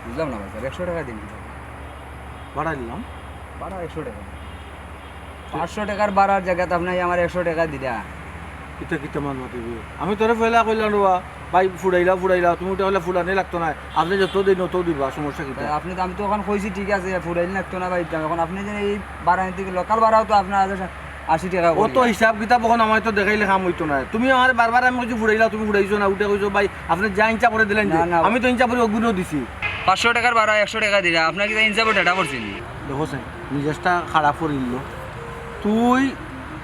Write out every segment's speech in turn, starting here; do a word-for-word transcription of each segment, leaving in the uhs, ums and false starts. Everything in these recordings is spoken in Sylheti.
বুঝলাম না ভাই সাব, একশো টেকা দিন। ভাড়া নিলাম। ভাড়া একশো টেকা। পাঁচশো টেকার ভাড়ার জাগাত আপনে আমারে একশো টেকা দিরা। কিতা কিতা মাত মাতিবি? আমি তোরে পয়লা কইলাম রে বা, ভাই ফুড়াইলা, ফুড়াইলা, তুমি উঠে কইলা ফুড়ানি লাগতো না। আপনে যত দিন অত দিবা, সমস্যা কিতা? ভাই, আপনে তো, আমি তো অখন কইছি ঠিক আছে, ফুড়াইল লাগতো না ভাই, অখন আপনে যে এই ভাড়া নিতে গেলে, লোকাল ভাড়াও তো আপনার আছে আশি টেকা অত করি। হিসাব কিতাব অখন আমারে তো দেখাইলে কাম অইতো না। তুমি আমারে বারবার আমি কইছি ফুড়াইলা, তুমি ফুড়াইছো না, উঠে কইছো ভাই, আপনে যা ইনসাফ করি দিলাইন না, যে। না। আমি তো ইনসাফ করি অগুনও দিছি। পাঁচশো টেকার ভাড়া একশো টেকা দিরা, আপনার কিতা ইনসাফে ঠেটা পড়ছে নি? দেখো সাইন, মিজাজটা খারাপ করিল। তুই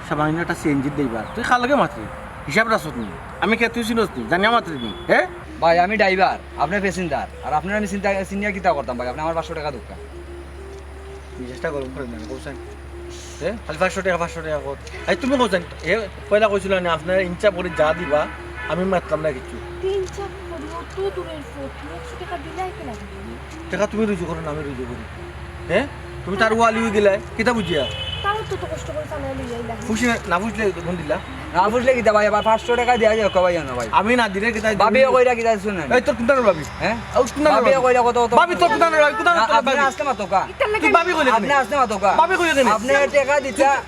সামান্য একটা সিএনজির ড্রাইভার, তুই কার লগে মাতরে? হিসাব রাখছত নি? আমি কে তুই চিনস নি? জানিয়া মাতরে নি, হে? ভাই, আমি ড্রাইভার, আপনে প্যাসেঞ্জার, আর আপনারে আমি চিন্তা, চিনিয়া কিতা করতাম ভাই? আপনে আমার পাঁচশো টেকা দেউক্কা। মিজাজটা গরম করিও না, কও সাইন। হে? খালি পাঁচশো টেকা, পাঁচশো টেকা কর। এই তুমি কও সাইন, এ পয়লা কইছিলা না, আপনারে ইনসাফ করি যা দিবা, আমি মাততাম না কিচ্ছু। তিন চার করি অত দূরের পথ, তুমি একশো টেকা দিলে আইতে লাগে। টেকা তুমি রুজি করো না, আমি রুজি করি। হে? তুমি তার ওয়ালি অই গেলায়, কিতা বুঝিয়া? তারও তো, তো কষ্ট করি চালাই লইয়া আইলা। খুশি না, না বুঝলে কোন দিলা? না বুঝলে কিতা ভাই, আবার পাঁচশো টেকা দিয়া যাও, কবাই না ভাই। আমি না দিলে কিতা? ভাবিও কইরা কিতা শুনেন? এই তোর কুনটার ভাবি? হে? ও কুনটার ভাবিও ভাবি? কইরা কত, কত ভাবি তোর কুনটার ভাবি? কুনটার না, ভাবি? আপনে আস্তে মাতউক্কা। ইতার লাগি তুমি বাবি কইলে কেনে? আপনে আস্তে মাতউক্কা। বাবি কইলে কেনে? আপনে টেকা দিতা।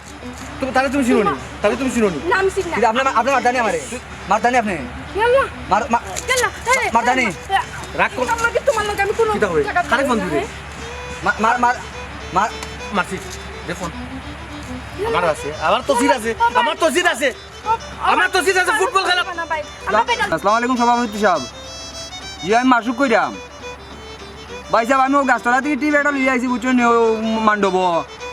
তুমি, তারে তুমি চিনো নি? তারে তুমি চিনো নি? নাম চিন না। কিতা আপনে, আপনে মারতা নি আমারে? মারতা নি আপনে? ইয়াল্লা। মার, মা-, ইয়াল্লা, এই, মারতা নি? এই, রাগ কর। আমার কি তোমার লগে আমি কোনো কিতা হবে? জায়গা কারে ফোন দিবি? হ্যাঁ? মা-, মার, মার, মার। মারছি। দে ফোন। ইয়াল্লা। আমার আছে, আমার তসির আছে, বাবা। আমার তসির আছে। বাবা। আমার তসির আছে, ফুটবল খেলা। না, ভাই, আমি না, পেটাল- আসসালামু আলাইকুম সভাপতি সাব। জি, আমি মাসুক কইরাম। ভাই সাব, আমি অউ গাছতলা থাকি টিপ একটা লইয়া আইছি, বুঝছো নি, অউ মান্ডব।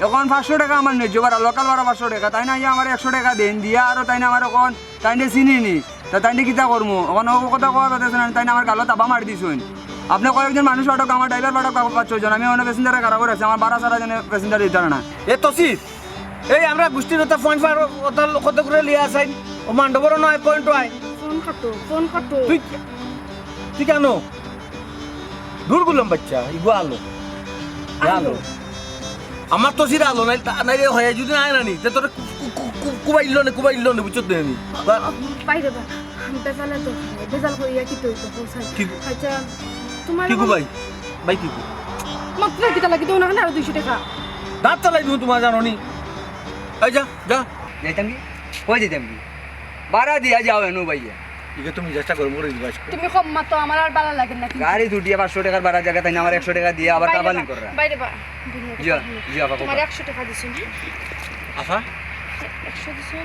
অখন পাঁচশো টেকা আমার ন্যায্য ভাড়া, লোকাল ভাড়া পাঁচশো টেকা। তাইন আইয়া আমারে একশো টেকা দেইন, দিয়া আরো তাইন আমারে কইন, তাইনরে চিনি নি। তা তাইনরে কিতা করমু? অখন অউ কথা কওয়া পারতেছে না, তাইন আমার গালো থাবা মারি দিছইন। আপনে কয়েকজন মানুষ পাঠাউক্কা, আমার ড্রাইভার পাঠাউক্কা পাঁচ ছয় জন, আমি অনো প্যাসেঞ্জারে খাড়া করি রাখছি, আমার ভাড়া ছাড়া যেন প্যাসেঞ্জার দিতারা না। এ তসির, এই আমরা গুষ্টির ওটা পয়েন্ট ফার ওটা কত করে লিয়া আছইন? ও মান্ডবর নয় পয়েন্ট আয়। ফোন কাটো, ফোন কাটো। তুই, তুই কেনে? দূর গুলাম বাচ্চা, ইগু আলো। ইগু আলো। আলো। আমার তসির আলো নাই, তা নাই রে, হয় যদি নাই রানি, তে তোর কু-, কু-, কু-, কু-, কুবাইল নে, কুবাইল নে, বুঝছত নি আমি? বা- বাইরে বা, বেজালে তো, বেজাল করিয়া কিতা অইতো, কও সাইন। কি? আচ্ছা, তোমার কিগু ভাই? ভাই কিগু? মাত্র কিতা লাগি দেও না কেনে আরো দুইশো টেকা? দাঁত চালাই দিমু তোমার জানো নি? এই যা, যা। যাইতাম কি? কই যাইতাম কি? ভাড়া দিয়া যাও এনো ভাইয়া। ইগে তুমি চেষ্টা করো, মরে দিবা আজকে। তুমি কম মাতো, আমার আর ভালা লাগে না কিন্তু। গাড়ি দুটিয়া পাঁচশো টেকার ভাড়া জাগাত তাইন আমারে একশো টেকা দিয়া আবার বাইরে কাবালি বা, কররা। বাইরে বা, দুনিয়া জি, কথা জি, আপা, তোমার কথা। একশো টেকা দিছি না? আফা? একশো দিছি না?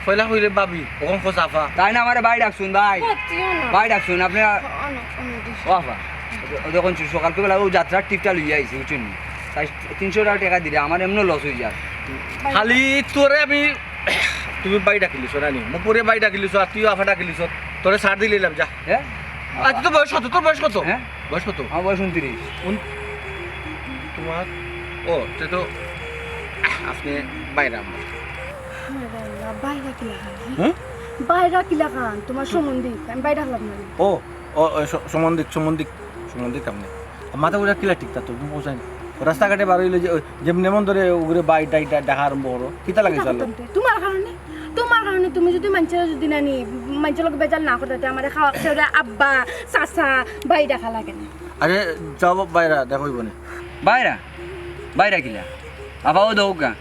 পয়লা কইলে ভাবি, অখন কস আফা। তাইন আমারে ভাই ডাকছইন, ভাই। সত্যিও না। ভাই ডাকছইন, আপনে আ-, অ, অন, অন, দিছি। ও আফা, ও দেখুন, সকালকে বেলা অউ যাত্রার টিপটা লইয়া আইছি, বুঝছইন নি? তাই তিনশো টেকা দিলে আমার এমনে লস অই যায়। বাইরে খালি বা। তোরে আমি তুমি ভাই ডাকিলিছো না নি? মুখ পরে ভাই ডাকিলিছো, আর তুইও আফা ডাকিলিছো। তোরে ছাড় দিলাইলাম, যা। হ্যাঁ? আচ্ছা, তোর বয়স কত? তোর বয়স কত? হ্যাঁ? বয়স কত? আমার বয়স ঊনত্রিশ। উন-, তোমার, ও, তে তো আপনে বাইরা আমার। আরে আল্লাহ, বাইরা কিলাখান, হ্যাঁ? হুম? বাইরা কিলাখান, তোমার সম্বন্ধিক, আমি বাইরা হলাম না। ও, ও, ও, স-, সম্বন্ধিক, সম্বন্ধিক, সম্বন্ধিক আপনে। মাথা উড়া কিলা ঠিক তা তো, তুমি বুঝাই না। রাস্তাঘাটে বার অইলে যে, ওই, যেমনে মন ধরে ওগুরে বাই, ডাই, ডাই, ডাকা আরম্ভ করো। কিতা লাগে কিতা চলো? করতাম তে? তোমার কারণে, তোমার কারণে তুমি যদি মানষরে যদি না নি, মানষর লগে বেজাল না করতে, তে আমারে খাওয়া, কেউরে আব্বা, চাচা, ভাই ডাকা লাগে না। আরে, যাও বাইরা, দেখো অইবো নে। বাইরা? বাইরা কিলা? আফাও দেউক্কা।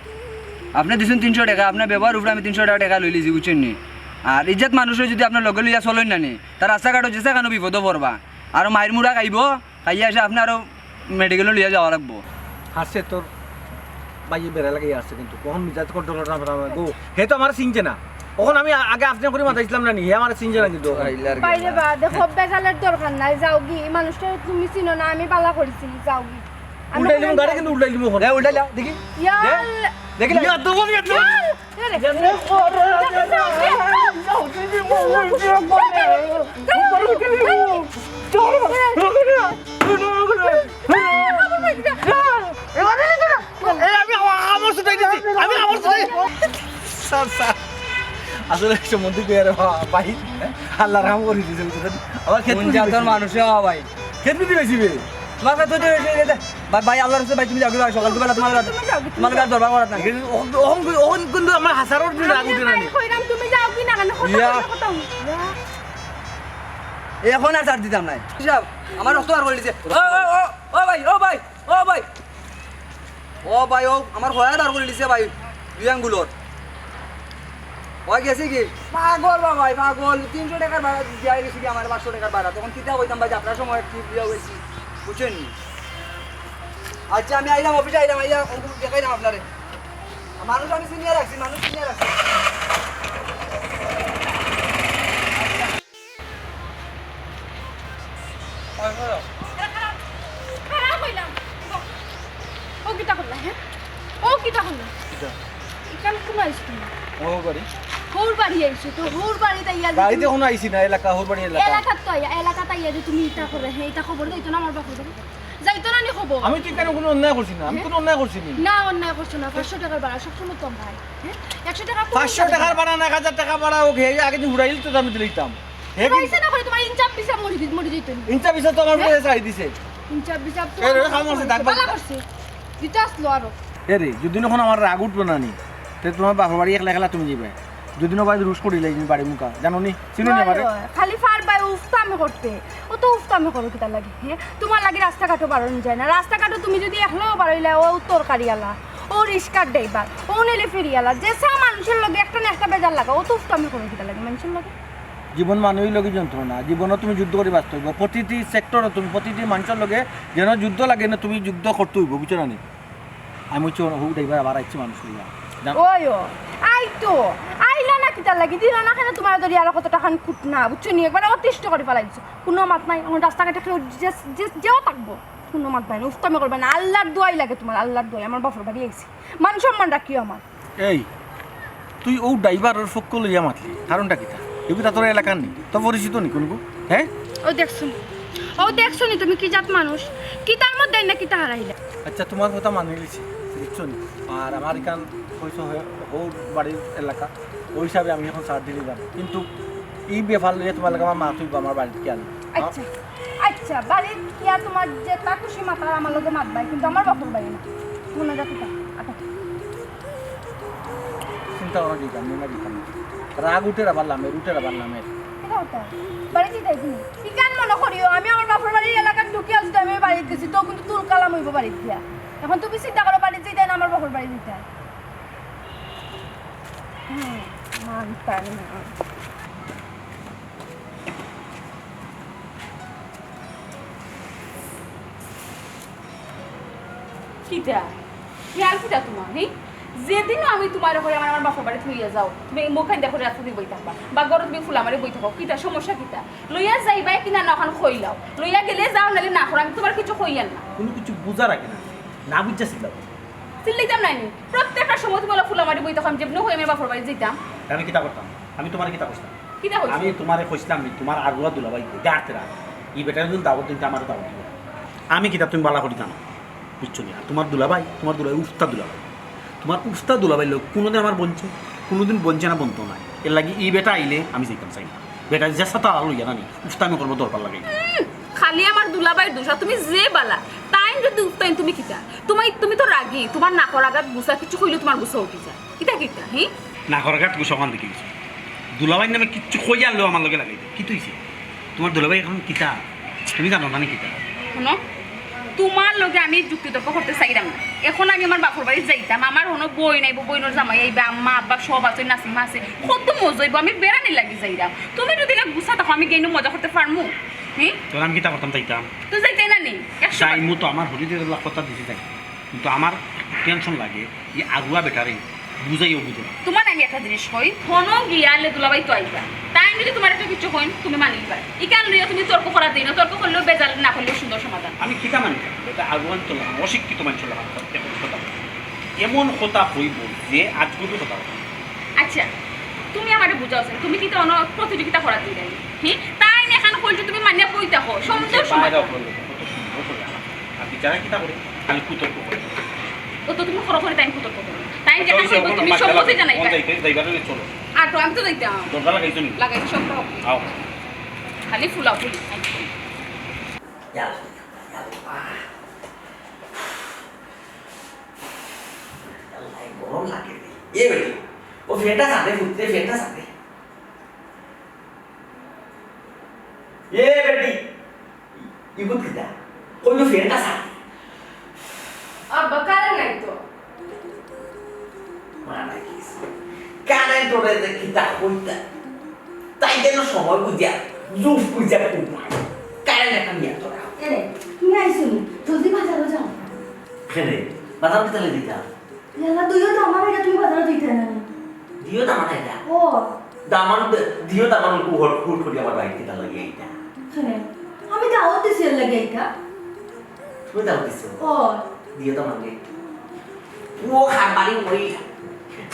আপনে দিছইন তিনশো টেকা, আপনার ব্যবহার উপরে আমি তিনশো টেকা, টেকা লইলিছি, বুঝছইন নি? আর ইজ্জত মানুষরে যদি আপনার লগে লইয়া চলইন না নি, তার রাস্তাঘাটো যেছে কেনে বিপদো পড়বা। আরো মাইর মুড়া খাইবো। খাইয়া আসে আপনে আরো মেডিকেলো লইয়া যাওয়া লাগবো। হাসে তোর ভাইয়ে বেড়া লাগাই আসছে কিন্তু। কখন মিজাজ কন্ট্রোল করা না পারে গো। হে তো আমারে চিনছে না। অখন আমি আ-, আগে আপনে করে মাতাইছিলাম না নি, হে আমারে চিনছে না কিন্তু অখন। আইলার বাইরে গেলা। বা, দেখো, বেজালের দরকার নাই, যাওগি। এই মানুষটারে তুমি চিনো না, আমি ভালা করি চিনি, যাওগি। আমি উল্টাই লিমু, কোনো গাড়ি কিন্তু উল্টাই লিমু অখন। এ, উল্টাইলা, দেখি। ইয়াল। দেখি না। ইয়া, তো বলি, ইয়াল। ইয়াল। এই, আমি আমা-, আমর ছুটাই দিছি, আমি আমর ছুটাই। স্যার, স্যার, আসলে সম্বন্ধে কই আরে বা-, ভাই, আল্লাহ রহম করি দিছে, বুঝছেন? আবার খেত কোন জাতর মানুষ রে বাবা ভাই? খেত বিক্রি হইছে বে। তোমার কাছে তো হইছে, এই যে, ভাই, ভাই, আল্লাহর রাস্তায় ভাই, তুমি যাও, ভাই, সকাল বেলা তোমার কাছে, তুমি যাও, তুমি তোমার কাছে যাও। দরবার করার না। অখন, অখন, অখন কিন্তু আমার হাসারর দিন রাগ উঠে না নি। কইরাম, তুমি যাও কি না কেন? কথা ইয়া। বলো, কথা বলো। ইয়া। এখন আর ছাড় দিতাম নাই। সাব, আমার রক্ত আর করে দিছে। ও, ও, ও। ও ভাই, ও ভাই, ও ভাই, ও ভাই, ও আমার হয়া বার করি দিছে ভাই, দুই আঙ্গুলর। ওই গেছে কি? পাগল বা ভাই, পাগল। তিনশো টাকার ভাড়া দিয়া গেছে কি আমার পাঁচশো টাকার ভাড়া। তখন কিতা কইতাম ভাই, যাত্রার সময় টিপ দিয়া গেছি, বুঝছেন নি? আচ্ছা, আমি আইলাম, অফিসে আইলাম, আইয়া অঙ্কুর দেখাইলাম আপনারে। মানুষ আমি চিনিয়া রাখছি, মানুষ চিনিয়া রাখছি। খারাপ হইলাম। ও কিতা করলা, হ্যাঁ? ও কিতা করলা? কিতা? ইখান কুনো আইছো তুমি? ও বাড়ি। হউর বাড়ি আইছো তো, হউর বাড়ি তাই ইয়া গাড়িতে কোনো আইছি না, এলাকা, হউর বাড়ি এলাকা। এলাকাত তো আইয়া, এলাকাত আইয়া যে তুমি ইটা করে, হ্যাঁ, ইটা খবর দিতো না আমার বাপরে? যাইতো না নি খবর? আমি তো ইখানো কোনো অন্যায় করছি না, আমি হ্যাঁ? কোনো অন্যায় করছি না। না, অন্যায় করছো না, পাঁচশো টাকার ভাড়া সবসময় তো ভাই। হ্যাঁ? একশো টাকা কম পাঁচশো টাকার ভাড়া না, এক হাজার টাকা ভাড়া, ওকে, এই আগে দিন উড়াইল তো আমি দিলাইতাম। হে কিন্তু পয়সা না করে তোমার ইনচাপ পিসাব মরি দি-, মরি দিত নি। ইনচাপ পিসাব তো আমার হ্যাঁ? উপরে ছাড়ি দিছে। ইনচাপ পিসাব তো এ রে, খাম আছে, দাগ বালা বালা। করছে। দিতে আসলো আরো। এ রে, যদি এখন আমার রাগ উঠবো না নি, তে তোমার বাপর বাড়ি একলা একলা তুমি যাবে। যদি না বাড়ি রুশ করিলে এই বাড়ি মুখা, জানো নি? চিনো নি আমারে? ওই, ওই, খালি ফার ভাই উফতামি করতে। ও তো উফতামি করো কিতার লাগি, হ্যাঁ? তোমার লাগি রাস্তাঘাটও বাড়ানো যায় না। রাস্তাঘাটও তুমি যদি একলাও বাড়াইলে, ও তরকারি আলা, ও রিস্কার ড্রাইভার, ও নেলে ফেরিয়ালা, যে সব মানুষের লগে একটা না একটা বেজার লাগা, ও তো উফতামি করো কিতার লাগি মানুষের লগে। জীবন মানেই লগে যন্ত্রণা, জীবনও তুমি যুদ্ধ করি বাঁচতে হইব। প্রতিটি সেক্টরও তুমি প্রতিটি মানুষের লগে যেন যুদ্ধ লাগে না, তুমি যুদ্ধ করতে হইব, বুঝছো না নি? আমি হচ্ছে হু ড্রাইভার আবার আইছি মানুষ লইয়া। জান- ওই ও, আই তো, আইলা না কিতার লাগি? দিলা না কেন তোমার ধরি আরো কত টাকান কুট না, বুঝছো নি? একবার অতিষ্ঠ করে ফেলাই দিছো। কোনো মাত নাই, আমার রাস্তাঘাটে কেউ যে, যে, যেও থাকবো, কোনো মাত নাই, উফতামি করবে না। আল্লাহর দোয়াই লাগে তোমার, আল্লাহর দোয়াই। আমার বাপর বাড়ি আইছি, মান সম্মান রাখিও আমার। এই, তুই ও ড্রাইভারর পক্ষ লইয়া মাতলি, কারণটা কিতা? এগু তা তোর এলাকার নি, তোর পরিচিত নি কোনো? হ্যাঁ? ও দেখছো নি, ও দেখছো নি তুমি কি জাত মানুষ? কিতার মধ্যে না কিতা হারাইলা? আচ্ছা, তোমার কথা মানি লিছি, বুঝছো নি? আর আমার এখান হইছে হে-, হউর বাড়ির এলাকা, ওই হিসাবে আমি এখন ছাড় দিয়ে দিলাম। কিন্তু এই ব্যাপার লইয়া তোমার লগে আমার মাত হইব আমার বাড়িতে কি আনবে? আচ্ছা, আচ্ছা, বাড়িত গিয়া তোমার যেতা খুশি মাতার আমার লগে মাতবাই, কিন্তু আমার বাপর বাড়ি না। মনে রাখো তা, আটা। চিন্তা করা দিতাম, নিয়ে দিতাম। রাগ উঠে আবার লামের, উঠে আবার লামের। এটা হতা। বাড়ি যাইতায় তুমি। ইখান মনে করিও, আমি আমার বাপর বাড়ির এলাকাত ঢুকিয়া যদি আমি বাড়িত গেছি, তো কিন্তু তুল কালাম হইব বাড়িত গিয়া। এখন তুমি চিন্তা করো, বাড়িত যাইতায় না আমার বাপর বাড়ি যাইতায়। হুম, মানতাম না। কিতা? খেয়াল কিতা তোমার, হি? যেদিনও আমি তোমার ঘরে আমার, আমার বাপর বাড়ি থইয়া যাও, তুমি এই মুখ আইন্দা করে রাস্তা দিয়া বই থাকবা। বা ঘরো তুমি ফুলা মারি বই থাকো, কিতা সমস্যা কিতা? লইয়া যাইবায় কিনা না অখান কইলাও। লইয়া গেলে যাও, নাইলে না করো, আমি তোমার কিছু কইয়ার না। কোনো কিছু বুঝা রাখে না, না বুঝা চিল্লাও। চিল্লাইতাম নায় নি? প্রত্যেকটা সময় তুমি অলা ফুলা মারি বই থাকো, আমি যেমনে কই আমি বাপর বাড়ি যাইতাম। তে আমি কিতা করতাম? আমি তোমারে কিতা কইছিলাম? কিতা কইছো? আমি তোমারে কইছিলাম নি, তোমার আগুয়া দুলাভাই গাড়তে রাখ। ই বেটারে যদি দাওয়াত দিতে আমারে দাওয়াত দিবা। আমি কিতা তুমি বালা করি জানো? বুঝছো নি? আর তোমার দুলাভাই, তোমার দুলাভাই উফতা দুলাভাই। তোমার উফতা দুলাভাই লোক কোনোদিন আমার বনছে, কোনোদিন বনছে না, বনতো নায়। এর লাগি ই বেটা আইলে আমি যাইতাম চাই না। বেটা যে সাথে আলো ইয়া না নি, উফতা আমি করবো দরকার লাগে। হুম, খালি আমার দুলাভাইর দোষ, আর তুমি যে বালা। তাইন যদি উফতাইন তুমি কিতা? তোমার, তুমি তো রাগি, তোমার নাকর আগাত গুছা কিছু কইলে তোমার গুছা উঠি যায়। কিতা কিতা, হি? নাকর আগাত গুছা ওখান দেখি গেছো। দুলাভাইর নামে কিচ্ছু কই আনলেও আমার লগে লাগাই দেয়। কিতা হইছে? তোমার দুলাভাই এখন কিতা? তুমি জানো না নি কিতা? হুনো, তোমার লগে আমি যুক্তিতর্ক করতে চাইরাম না। এখন আমি আমার বাপর বাড়ি যাইতাম, আমার হুনো বইন আইবো, বইনর জামাই আইবা, আম্মা, আব্বা সব আছে, নাসিমা আছে, কত মজা অইবো, আমি বেড়ানির লাগি যাইরাম। তুমি যদি না গুছা থাকো, আমি গেইনো মজা করতে পারমু? হি? তোর আমি কিতা করতাম চাইতাম? তো যাইতায় না নি? একশো বার। যাইমু তো, আমার হরিদের কথা দিছি তাই। কিন্তু আমার টেনশন লাগে, ই আগুয়া বেটারে বুঝাইও বুঝে না। তোমার আমি একটা জিনিস কই, হনো গিয়া আলে দুলাভাই তো আইবা। তাইন যদি তোমার একটা কিছু কইন, তুমি মানি নিবা। ইখান লইয়া তুমি তর্ক করা দেই না, তর্ক করলেও বেজাল, না করলেও সুন্দর সমাধান। আমি কিতা মানি? এটা আগুয়ান তো লাগাম, অশিক্ষিত মানুষ লাগাম, এমন কথা। এমন কথা কইব যে আজ কত কথা। আচ্ছা, তুমি আমারে বুঝাও স্যার, তুমি কিতা অনো প্রতিযোগিতা করা দিই নাই? হি? তাইন এখান কইল যে তুমি মানিয়া বই থাকো, সুন্দর সমাধান। কত সুন্দর করে আলাপ। আর বিচারা কিতা করে? খালি কুতর্ক করে। ও তো তুমি খরো খরি তাইন কুতর্ক করো। তাইন আচ্ছা, যেখান ওই যে কইবো ওখানে তুমি মাঝে সম্মতি লাগো। জানাইবা। কোন যাইতে? যাইবার হলে চলো। আর তো আমি তো যাইতাম। দরজা লাগাইছো নি? লাগাইছি সব তো। আও। খালি ফুলাফুলি। ইয়া, ইয়া, আহ। আল্লাহ, গরম লাগে রে। এ বেটি, ও ফ্যানটা ছাড় দে, ফুটতে ফ্যানটা ছাড় দে। এ বেটি, ইগুত কিতা? কইলো ফ্যানটা ছাড় দে। কারেন্টরে যে কিতা কইতা, তাই যেন সময় বুঝিয়া, জুফ বুঝিয়া কুমার। কারেন্ট একটা নিয়ে তোরা। এরে, তুমি আইছো নি? জলদি বাজারো যাও। কেনে? বাজার কিতা লাগি দিতা? ইয়াল্লা, দুইও তো আমার এটা, তুমি বাজারো দিতে না নি? দিও তো আমার এটা। ও। দামান দে-, দিও তো আমার হুট, হুট করি আমার বাড়িত কিতা লাগি আইতা। কেনে? আমি দাওয়াত দিছি এর লাগি আইতা। তুমি দাওয়াত দিছো? ও। দিও তো আমারে। ও হারবারি মহিলা।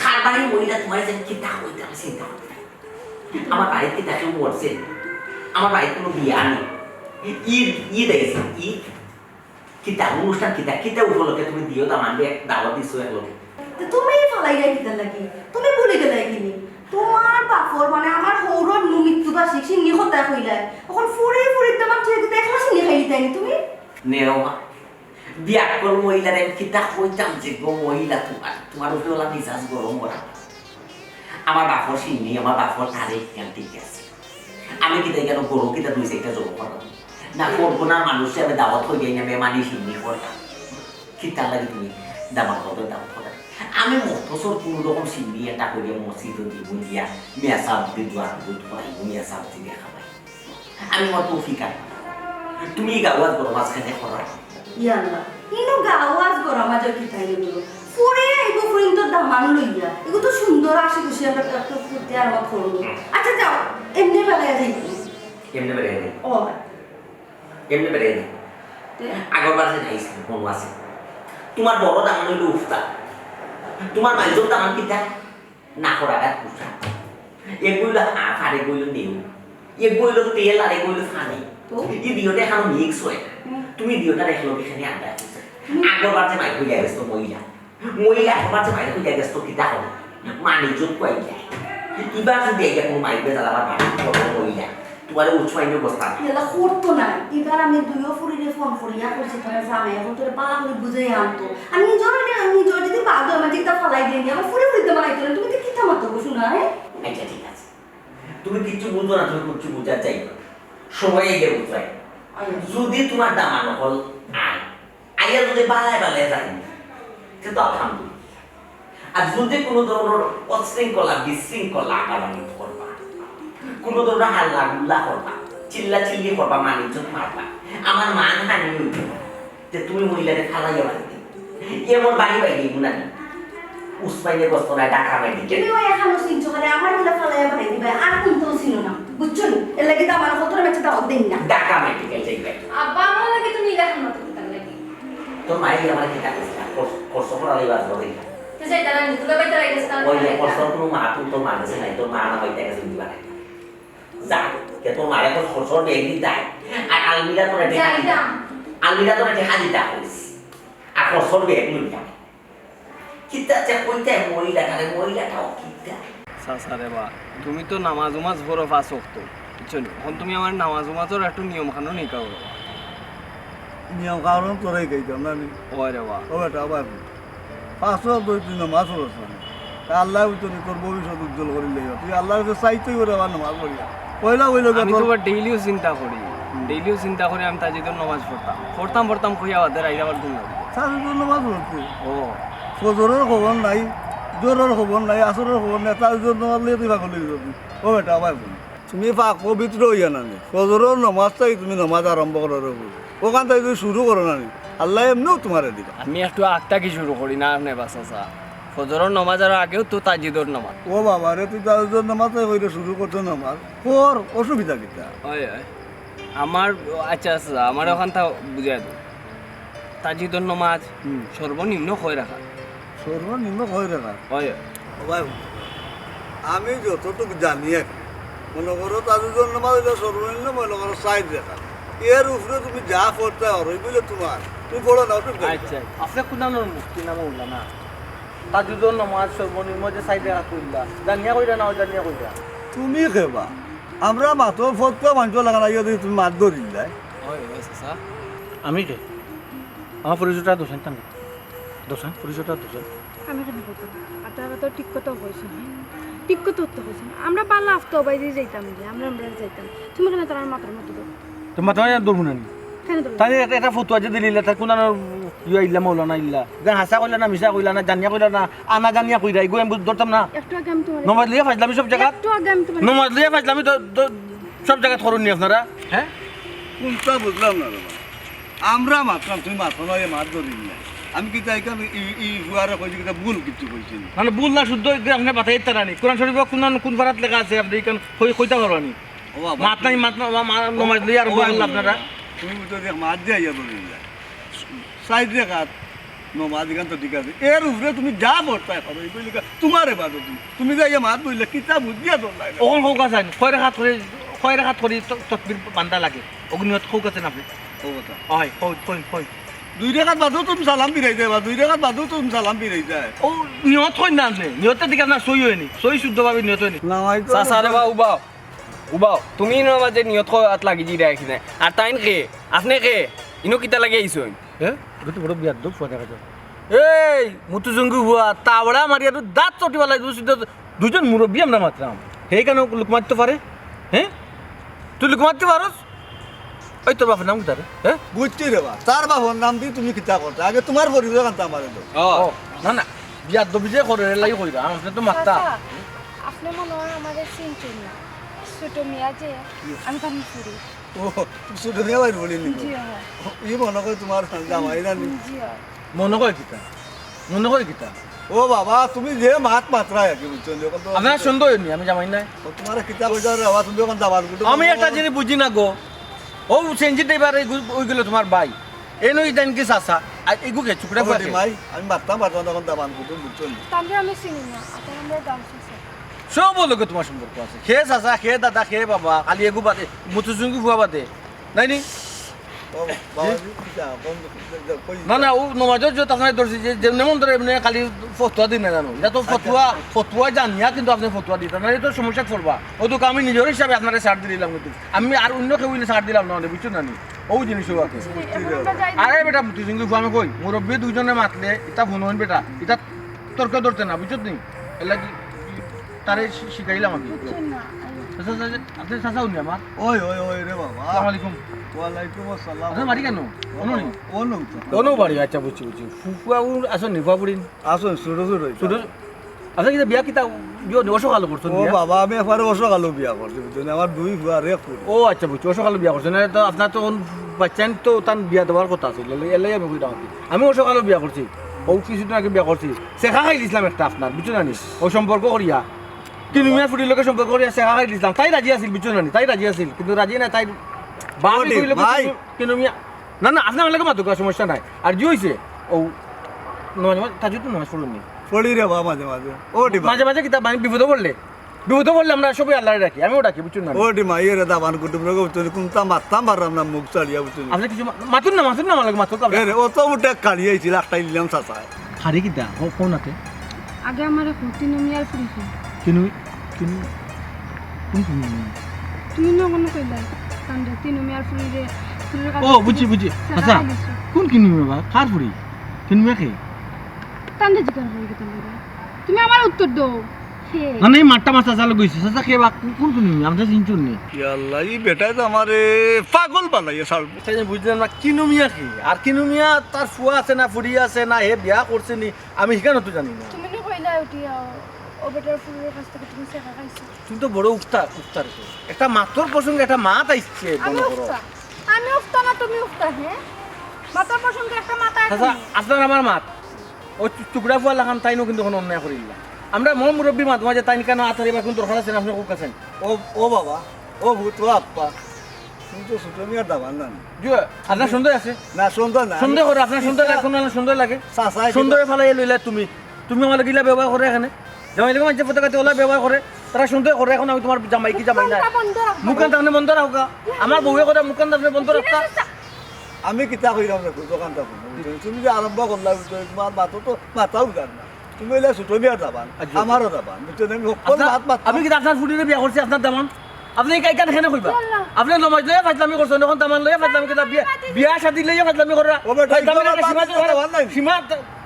হারবারি মহিলা তোমার যে কিতা কইতাম চিন্তা করতে। আমার বাড়িত কিতা কেউ মরছে? আমার বাড়িত কোনো বিয়া নেই। ঈদ, ঈদ আইছে, ঈদ। কিতা অনুষ্ঠান, কিতা, কিতা উপলক্ষে তুমি দিও দামানরে দাওয়াত দিছো এক লগে? তো তুমি ফালাইলা কিতার লাগি? তুমি ভুলি গেলায় কিনি? তোমার বাপর মানে আমার হৌরর নু মৃত্যুবার্ষিক সিন্নি কথা কইলায়। এখন ফুরি ফুরির দামান তুই একলা সিন্নি খাইলি তাই নি তুমি? নেওয়া। বিয়াক্কল মহিলারে আমি কিতা কইতাম যে গো মহিলা তোমার, তোমার উপরে ওলা মিজাজ গরম করা। আমার বাপর সিন্নি, আমার বাপর তারিখ জ্ঞান ঠিক আছে। আমি কিতা কেন গরু কিতা দুই চারটা জোর করলাম? না করবো না মানুষে আমি দাওয়াত হয়ে যাই না, মেহমানি সিন্নি করলাম। কিতার লাগি তুমি দামার কত দাওয়াত করো? আমি মতসর কোনো রকম সিন্নি এটা করিয়া মসজিদও দিব দিয়া, মিয়া সাহেব দি দোয়া দিব, তোমার মিয়া সাহেব দি দেখা পাই। আমি আমার তৌফিক আর তুমি গাওয়াজ গরম মাঝখানে করা। ইয়াল্লা, ইনো গাওয়াজ গরম মাঝে কি তাই বলো? পরে আইব ফুরিন তো দামান লইয়া। এগু তো সুন্দর আসি খুশি আমরা তো একটু ফুটতে আর আমার করবো। আচ্ছা যাও, এমনি বেলায় যাই। এমনি বেলায় যাই। ও। এমনি বেলায় যাই। তে? আগর বার যে খাইছিল, মনে আছে? তোমার বড় দামান হইল উফতা। তোমার মাইজর দামান কিতা? না করা গাত কুসা। এগুলো হাফ আর এগুলো নেউ। এগুলো তেল আর এগুলো পানি। তো? এই দিওটা এখন মিক্স হয় না। হুম। তুমি দিওটা দেখলো এখানে আড্ডা আছে। হুম। আগর বার যে মাইক হইয়া গেছো মহিলা। মহিলা আগর বার যে মাইক হইয়া গেছো কিতা হবে? মানি যোগ কই যায়। এবার যদি এই কোনো মাইক বেজাল আবার বাড়ি করো মহিলা। তোমার উচ্চ আইনের অবস্থা। এলা করতো না। এবার আমি দুইও ফুরিরে ফোন করিয়া কইছি, তোমার জামাই এখন তোরে বালা করে বুঝাই আনতো। আর নিজর আগে, নিজর যদি বাদ হয়, আমার জিগটা ফালাই দেয়নি, আমার ফুরি ফুরিতে বানাইতো না। তুমি তো কিতা মাতো বুঝো না, হ্যাঁ? আচ্ছা, ঠিক আছে। তুমি কিচ্ছু বুঝো না, তুমি কিচ্ছু বুঝার চাই না। সময় এলে বুঝাই। আচ্ছা। যদি তোমার দামান হল আয়, আইয়া যদি বালায় বালায় যায়, সে তো আলহামদুলিল্লাহ। আর যদি কোনো ধরনের অশৃঙ্খলা, বিশৃঙ্খলা আগামী করবা, কোনো ধরনের হাল্লা গুল্লা করবা, চিল্লা চিল্লি করবা, মানিজ্য মারবা, আমার মানহানি হইব, যে তুমি মহিলাকে ফালাইয়া বাড়িতে এমন বাড়ি বাইরে গুণানি উসমাইনে গস্তরায় ঢাকা মেডিকেল। তুমি ওই এখানো চিনছো খালি আমার গুলা ফালাইয়া বাড়ি দিবা, আর কোন তো চিনো না, বুঝছো নি? এর লাগি তো আমার কত মেচে দাওয়াত দেন না। ঢাকা মেডিকেল যাইবে। আব্বা, আমার লাগে তুমি দেখার মতো কিতার লাগি? তোর মাই আমার কি ডাকিস না? খরচ, খরচ করা লাগবে আজ বলে। তো যাই দাঁড়ান, দুলা ভাই দাঁড়াই গেছে, তার ওই যে মানে খরচ কোনো মা, তুই তোর মা গেছে নাই, তোর মা না হইতে গেছে দিবা নাই। যা, কে তোর মারে এখন খরচ ব্যাগ দিতে আয়। আর আলমিরা তোর একটা যাই হাদিয়া। দাম। আলমিরা তোর একটা হাদিয়া করিস। আর খরচ ব্যাগ লইয়া। কিতা যে কইতে মহিলাটারে, মহিলাটাও কিতা। চাচা রে বা, তুমি তো নামাজ উমাজ পড়ো পাঁচ ওয়াক্ত, বুঝছো নি? এখন তুমি আমার নামাজ উমাজর একটু নিয়ম কানুন শিখাও রে বা। নিয়ম কানুন তোরে শিখাইতাম না নি? ওই রে বা। ও বেটা, আবার পাঁচ ওয়াক্ত তুই নামাজ পড়স না নি? তা আল্লাহ বুঝতো নি তোর ভবিষ্যৎ উজ্জ্বল করিলে। তুই আল্লাহর কাছে চাইতেই করে আবার নামাজ পড়িয়া। পয়লা হইল গিয়া আমি তো তোর আবার ডেইলিও চিন্তা করি, হুম। ডেইলিও চিন্তা করি আমি তাজিদর নামাজ পড়তাম। পড়তাম, পড়তাম কইয়া বাদে রাইত আবার ঘুম লাগে। তাজিদর নামাজ পড়তে? ও। ফজরর খবর নাই, জোহরর খবর নাই, আসরর খবর নাই, তাজিদর নামাজ লইয়া তুই পাগল হয়ে যাবি। ও বেটা, আবার বল। তুমি পাক পবিত্র হইয়া না নি? ফজরর নামাজ থাকি তুমি নামাজ আরম্ভ করো রে বল। ওখান থাকি তুমি শুরু করো না নি? আল্লাহ এমনেও তোমারে দিবা। আমি একটু আগ থাকি শুরু করি না, আপনি বাসা চা। ফজরর নামাজ আর আগেও তো তাজিদর নামাজ। ও বাবা রে, তুই তাজিদর নামাজ থাকি কইরে শুরু করতে নামাজ। পড়, অসুবিধা কিতা? হয়, হয়। আমার, আচ্ছা, আচ্ছা, আমার ওখান থাকি বুঝাই দেবো। তাজিদর নামাজ হুম। সর্বনিম্ন কয় রাকাত? সর্বনিম্ন কয় রাকাত? হয়। ও ভাই, আমি যতটুকু জানি আর কি, মনে করো তাজিদর নামাজ হইলো সর্বনিম্ন মনে করো চার রাকাত। এর উপরে তুমি যা পড়তে পারো, ওই বলে তোমার, তুমি পড়ো না, ওটা আচ্ছা, আপনি কোন নামের মুফতি না মৌলানা? তাজিদর নামাজ সর্বনিম্ন যে চার রাকাত কইলা, জানিয়া কইরা না জানিয়া কইরা? তুমি কেবা? আমরা মাত্র ফতোয়া মানতে লাগা না, ইয়া তুমি মাত ধরিল দেয়। হয়, হয়, চাচা। আমি কে? আমার পরিচয়টা দোষেন টানি। দোষেন, পরিচয়টা দোষেন। আমি কেন কইতাম? আর তারা তো ঠিক কথা কইছেন, হ্যাঁ? ঠিক কথা তো কইছেন। আমরা পারলে আফতো বাইরে যাইতাম গিয়া, আমরা, আমরা যাইতাম। তুমি কেন তার মাথার মতো দেবো? তো মাথা আর ধরবো না নি? তাইন এটা, এটা ফতুয়া যে দিলিলা, তার কুনানো ইয়া ইল্লা মৌলানা ইল্লা। ইখান হাছা কইলা না, মিছা কইলা না, জানিয়া কইলা না, আনা জানিয়া কইরা, ইগু আমি বুঝ-, ধরতাম না। একটু আগে আমি তোমার নমাজ লইয়া ফাইজলামি সব জাগাত। একটু আগে আমি তোমার নমাজ লইয়া ফাইজলামি দ-, দ-, সব জাগাত করইন নি আপনারা, হ্যাঁ? কুনটা বুঝলাম না রে বাবা। আমরা মাতরাম, তুমি মাতো না, এ মাত ধরি না। আমি কিতা ইখান ই, ই ফুয়ারে কইছি, কিতা ভুল কিছু কইছি নি? মানে ভুল না শুদ্ধ, ইগু আপনে বাতাইতা না নি। কোরআন শরীফো কুন, কুন পারাত লেখা আছে, আপনে ইখান কই-, কইতা পারবা নি? ও বাবা, মাত নাই, মাত না, মা-, মা-, নমাজ লইয়া আরম্ভ ও করলা বাবা, আপনারা। তুমি বুঝছো যে মাত দিয়া ইয়া ধরি না। সাইড রেখাত নমাজ ইখান তো ঠিক আছে। এর উপরে তুমি যা বর্তায় করো, এই কইলে কা-, তোমার এবাদত তুমি। তুমি যাইয়া মাত বইলে কিতা বুঝিয়া ধরলাই না। অখন কউক্কা চাইন, কয় রেখাত করি, কয় রেখাত করি ত-, তকবির বান্দা লাগে। অগু নিয়ত কউক্কা চাইন আপনে। ও কথা। অয়, কই, কই, কই। দুই রেখাত বাদেও তুমি সালাম ফিরাই যাইবা, দুই রেখাত বাদেও তুমি সালাম ফিরাই যায়। ও নিয়ত কই না আপনে? নিয়তটা দিকে আপনার সই অয়নি। সই শুদ্ধভাবে নিয়ত অয়নি। নামাজ তো চাচা রে বা উবাও। উবাও, তুমি ইনো মাঝে নিয়ত করাত লাগি দিরায় কিতা? আর তাইন কে? আপনে কে? ইনো কিতা লাগি আইছইন? হ্যাঁ? ইগু তো বড় বিয়াদ্দব ফুয়া দেখা যায়। এই, মুতু জঙ্গি ফুয়া, তাবড়া মারি আর দাঁত চটি ফালাই দিমু, সিধা দুইজন মুরব্বি আমরা মাতরাম। হেই কেনে লুক মাততো পারে? হ্যাঁ? তুই লুক মাততো পারস? ওই তোর বাপর নাম কিতা রে? হ্যাঁ? বুঝছি রে বা, তার বাপর নাম দি তুমি কিতা করতায়? আগে তোমার পরিচয়খান তো আমারে দেও। ও। ও, না, না, বিয়াদ্দবি যে করে, এর লাগি কইরা, আপনে তো মাততা। চাচা, আপনে মনে অয় আমারে চিনছইন না। ছোট মিয়া যে, আমি তান ফুড়ি। ও, তুমি ছোট মিয়া ভাইর ফুড়ি নি? জি, অয়। ই মনে কয় তোমার জামাই না নি? জি, অয়। মনে কয় কিতা? মনে কয় কিতা? ও বাবা, তুমি যে মাত মাতরায় আর কি, বুঝছো নি? অখন তো আপনার সন্দেহ অয়নি, আমি জামাই নায়। ও, তোমারে কিতা কইতাম রে বাবা, তুমি অখন দাবান গুটো আমি একটা জিনিস বুঝি না গো। ও সিএনজি ড্রাইভার, এই গু-, ওইগুলো তোমার ভাই। এনো ইদান কি চাচা? আর এগু কে, চুকরা ও ফুয়া কে? ভাই, আমি মাততাম, মাততাম, অখন দাবান গুটো, বুঝছো নি? তানরে আমি চিনি না, আপনে আমরার গাঁওর চাচা। সব লোকে তোমার সম্পর্ক আছে। কে চাচা, কে দাদা, কে বাবা, খালি এগু বাদে, মুতু জঙ্গি ফুয়া বাদে। নাই নি? ও, বাবা, জি? কিতা, বন্ধ, কই না, না, ও নমাজর যত আপনারে ধরছি যে, যেমনে মন ধরে এমনে খালি ফতুয়া দিন না জানো। ইটা তো আচ্ছা। ফতুয়া, ফতুয়া জানিয়া কিন্তু আপনে ফতুয়া দিতা না, ইটা তো সমস্যাত পড়বা। অউ তো আমি নিজর হিসাবে আপনারে ছাড় দিলাম কিন্তু। আমি আর অইন্য কেউ অইলে ছাড় দিলাম না, বুঝছো না নি? অউ জিনিস অউ আর কি। এখন আমরা যাই। আরে বেটা, মুতু জঙ্গি ফুয়া আমি কই, মুরব্বি দুইজনে মাতলে, ইটা হুনইন বেটা, ইটা তর্ক ধরতে না, বুঝছো নি? এর লাগি তারে শি-, শিখাইলাম আমি। বুঝছেন না, আইও। আচ্ছা, আচ্ছা, আচ্ছা, আপনে চাচা অইন নি আমার? ওই, ওই, ওই রে বাবা। আসসালামু আলাইকুম। ওয়ালাইকুম আসসালাম। আপনার বাড়ি কেনে? অনো নি? অনো তো। অনো বাড়ি, আচ্ছা, বুঝছি, বুঝছি। ফু-, ফুয়া ও আছইন নি, ফুয়া ফুড়ি? আছইন, ছোট ছোট। ছোট? আচ্ছা, কিতা বিয়া কিতা, বিয়া নি, অসকালো করছইন ও বিয়া? বাবা, আমি একবারে অসকালো বিয়া করছি, বুঝছো নি? আমার দুই ফুয়া আর এক ফুড়ি। ও আচ্ছা, বুঝছি, অসকালো বিয়া করছইন। না, তো আপনার তো অখন বাচ্চাইন তো তান বিয়া দেওয়ার কথা আছিল, এর লাগি আমি কইরাম আর কি। আমি অসকালো বিয়া করছি, অউ কিছুদিন আগে বিয়া করছি। ছেকা খাই দিছলাম একটা আপনার, বুঝছো না নি? অউ সম্পর্ক করিয়া। কিনু মিয়ার ফুড়ির লগে সম্পর্ক করিয়া ছেকা খাই দিছলাম। তাই রাজি আছিল, বুঝছো না নি? তাই রাজি আছিল, কিন্তু রাজি না, তাই বাপ ওরে কইলো কি ভাই। কিনু, কিনু মিয়া, না, না, আপনে আমার লগে মাতুক্কা, সমস্যা নাই। আর জি অইছে, অউ নমাজ, নমাজ, তাহাজ্জুদ নমাজ পড়ইন নি? পড়ি রে বাবা, মাঝে মাঝে। ও রে বাবা। মাঝে মাঝে কিতা, মানে বিপদো পড়লে? বিপদো পড়লে আমরা সবই আল্লারে ডাকি, আমিও ডাকি, বুঝছইন না? ও রে মা, ইয়ে রে দাবান কুটুম রে, বুঝছইন নি? কুনতা মাততাম পাররাম না, মুখ ছাড়িয়া, বুঝছইন নি? আপনে কিছু মা-, মাতউক্কা না, মাতউক্কা না, আমার লগে মাতউক্কা। এ রে, অত উঠে কাড়ি আইছিল, আটটাই দিলাম চাচা। কাড়ি কিতা? ও, কোন আতে? আগে আমারে কও, তিনু মিয়ার ফুড়ি কে? তিনু, তিনু, কোন তিনু মিয়া? তুমি না কুনু কইলা, কান্দে, তিনু মিয়ার ফুড়ি রে, ফুড়ির কাছে ও, বুঝছি, বুঝছি। ছেকা আচ্ছা, খাই দিছো। কোন তিনু মিয়া বা? কার ফুড়ি? তিনু মিয়া কে? কান্দে জিকার করি কিতা লাগি? তুমি আমারে উত্তর দেও। কে? না, না, এই মাতটা মাছ চাচা লগে অইছে। চাচা কে বা? কোন, কোন তিনু মিয়া? আমরা চিনছইন নি। ইয়া আল্লাহ, ই বেটায় তো আমারে পাগল বানাইয়া ছাড়বো। তাই বুঝলাম না, কিনু মিয়া কে? আর কিনু মিয়া তার ফুয়া আছে না, ফুড়ি আছে না, হে বিয়া করছে নি? আমি হিখানও তো জানি না। তুমি না কইলা উঠিয়া, ও বেটার ফুড়ির কাছ থাকি তুমি ছেকা খাইছো। তুমি তো বড় উক্তা, উক্তা রে। একটা মাতর প্রসঙ্গে একটা মাত আইছে, আমি মনে করো। উক্তা। আমি উক্তা না, তুমি উক্তা, হ্যাঁ? মাতর প্রসঙ্গে একটা মাত আইছে। চাচা, আপনার আমার মাত। অউ টু-, টুকরা ফুয়া লাখান তাইনও কিন্তু কুনু অন্যায় করিলা। আমরা মন মুরব্বি মাঝে মাঝে তাইন কেনে আতারি বা কুন দরকার আছে না, আপনে কউক্কা চাইন। ও, ও বাবা, ও ভূত, ও আপ্পা। তুমি তো ছোট মিয়ার দাবান না। জি, আপনার সন্দেহ আছে? না, সন্দেহ না। সন্দেহ করে, আপনার সন্দেহ লাগে, কুনু সন্দেহ লাগে? চাচা, সন্দেহ ফালাই লইলা তুমি। তুমি আমার লগে ইলা ব্যবহার করো কেনে? জামাইর লগে মানষে ফটকাতে অলা ব্যবহার করে। তারা সন্দেহ করে, এখন আমি তোমার জামাই কি জামাই না? মুখখান বন্ধ রাখো। মুখখান আপনে বন্ধ রাখো গা। আমার বউয়ে করে মুখখান আপনে বন্ধ রাখতা। আমি কিতা কইরাম দেখো, দোকানটা বন্ধ। তুমি যে আরম্ভ করলা, তোমার মাথা তো মাথাও যার না। তুমি অইলা ছোট মিয়ার দাবান, আচ্ছা। আমারও দাবান, বুঝছো নি? আমি হকল আপনার, মাত মাত আমি কিতা আপনার ফুড়িরে বিয়া করছি আপনার দামান? আপনে এই কাইকান কেনে কইবা? কি আল্লাহ? আপনে নমাজ লইয়া ফাজলামি করছইন, এখন দামান লইয়া ফাজলামি কিতা? বিয়া, বিয়া শাদি লইয়া ফাজলামি কররা। ও বেটা, ফাজলামি ইগুলা একটা সীমা বাদ দরকার। দাও, নাই। সীমা,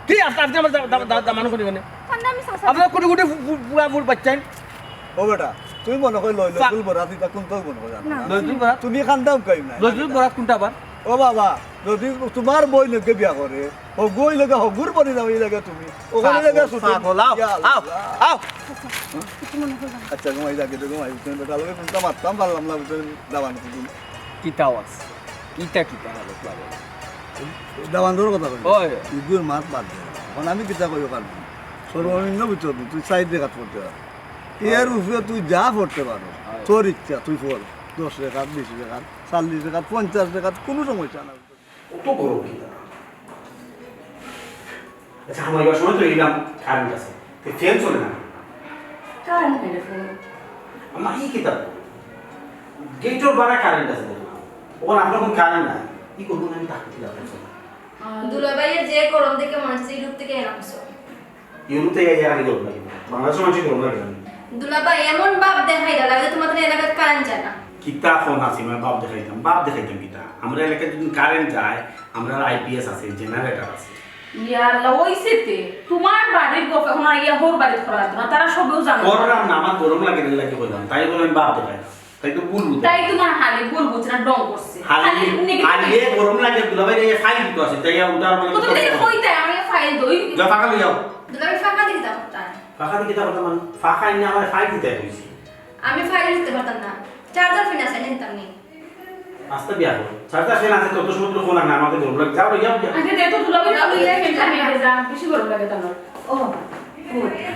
কি আপ-, আপনে আমার দা-, দা-, দা-, দামান করি কেনে? কান্দে আমি চাচা। আপনার কোটি কোটি ফু-, ফু-, ফুয়া ফুড়ি বাচ্চাইন। ও বেটা, তুমি মনে কয় লই, লই, পা- ফুল বরাত ইতা কোনটাও মনে কয় জানো না। না। লই, ফুল বরাত? তুমি কান্দাও কই না। লই, ফুল বরাত কোনটা আবার? ও বাবা, যদি তুমার বইন লগে বিয়া করে, হগু অইলে গি হগুর বনি যাও, অইলে গি তুমি। অখন অইলে গি পাগল, ছুটি। পাগল, আও, ইয়া আও, আল্লাহ। আও। আচ্ছা, ঘুমাই যাও, ঘুমাই। তুমি বেটা লগে কুনতা মাততাম পারলাম না, তুমি দাবান কুন। কিতা আছে? কিতা, কিতা হলো পাগল? দাবানর কথা কই। ওই। ইগুর মাত বাদ দে। অখন আমি কিতা কইও কাল? সর্বনিম্ন ভিতর তুই চাইর রেকাত পড়তে পারো। এর উপরে তুই যা পড়তে পারো, হয়। তোর ইচ্ছা, তুই পড়। দশ রেকাত, বিশ রেকাত, চল্লিশ রেকাত, পঞ্চাশ রেকাত, কুনু সমস্যা না। অত গরম কিতা? আচ্ছা, আমার সময় তো এলাম, কারেন্ট আছে। তো ফ্যান চলে না। কারেন্ট নাই রে ফোন। আমার ই কিতা? গেটর বারা কারেন্ট আছে দেখলাম। অখন আপনার কুন কারেন্ট নাই। ই করবো না, আমি ডাকতে দিলাম। দুলাভাইয়ের যে গরম দেখে মনে হচ্ছে ইউরোপ থেকে আনছো। ইউরোপ থেকে এই জায়গায় গরম লাগে না। বাংলাদেশের মানুষের গরম লাগে না। দুলাভাই, এমন ভাব দেখাইরা লাগে তোমাদের এলাকাত কারেন্ট যায় না। কিতা ফোন আছে, মানে ভাব দেখাইতাম, ভাব দেখাইতাম কিতা? আমরা এলাকায় যদি কারেন্ট যায়, আমরা আইপিএস আছে, জেনারেটর আছে। ইয়া আল্লাহ, ওইছে তে। তোমার বাড়ির গফ এখন আর ইয়া হোর বাড়িত করা লাগতো না, তারা সবেও জানে। করলাম না, আমার গরম লাগে না, লাগে কইলাম, তাই বলে আমি ভাব দেখাইতাম। তাই তো ভুল বুঝে। তাই তোমার হালি ভুল বুঝে না, ঢং করছে। হালি, খালি নেগেটিভ। হালি এ গরম লাগে, দুলাভাই, এই ফাইল দিতে আছে, তাই আর উল্টা আর মানে ও, তুমি তাই কই তাই, আমি ফাইল দই। যা, ফাঁকা লই যাও। দুলাভাই, ফাঁকা দিকে দাও, তাই। ফাঁকা দিকে দাও, মানে, ফাঁকা এনে আমার ফাইল দিতে কইছি। আমি ফাইল দিতে পারতাম না, চার্জার ফিন আছে, নিতাম নি। আস্তে বিয়া করো। চার্জার ফিন আছে, তত সময় তো ফোন রাখ না, আমাকে গরম লাগে। যাও, যাও, যাও। আগে দে তো, দুলাভাই, যাও, যাও, যাও, যাও, যাও। বেশি গরম লাগে তোমার। ও, ও,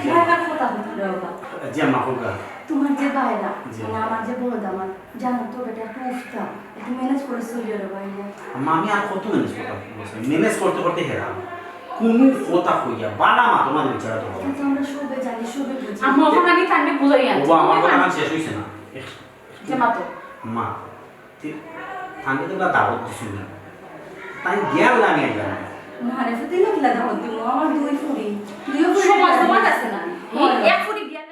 তোমার একটা কথা বলতে হবে, বাবা। জি আম্মা, হোক। তোমার যে ভাইরা, জি। মানে আমার যে বড় দামাদ, জানো তো বেটা একটু উফতা, একটু ম্যানেজ করে চলিও রে ভাইয়া। আম্মা, আমি আর কত ম্যানেজ করতাম? ম্যানেজ করতে করতে হেরাম। কুনু কথা কইয়া, বালা মা তোমার বিচারা তো বাবা। এটা তো আমরা সবে জানি, সবে বুঝি। আম্মা, ওখানে আমি তাকে বুঝাই আনছি। ও, আমার কথা শেষ হইছে না। যে মা তো। মা, তুই তাকে তো না দাওয়াত দিছস না। তাই গিয়া লাগে আইলাম। না রে, ফুতে না কিলা দাওয়াত দিব? আমার দুই ফুড়ি। দুই ফুড়ি সমাজ, সমাজ আছে না? এই এক ফুড়ি বিয়া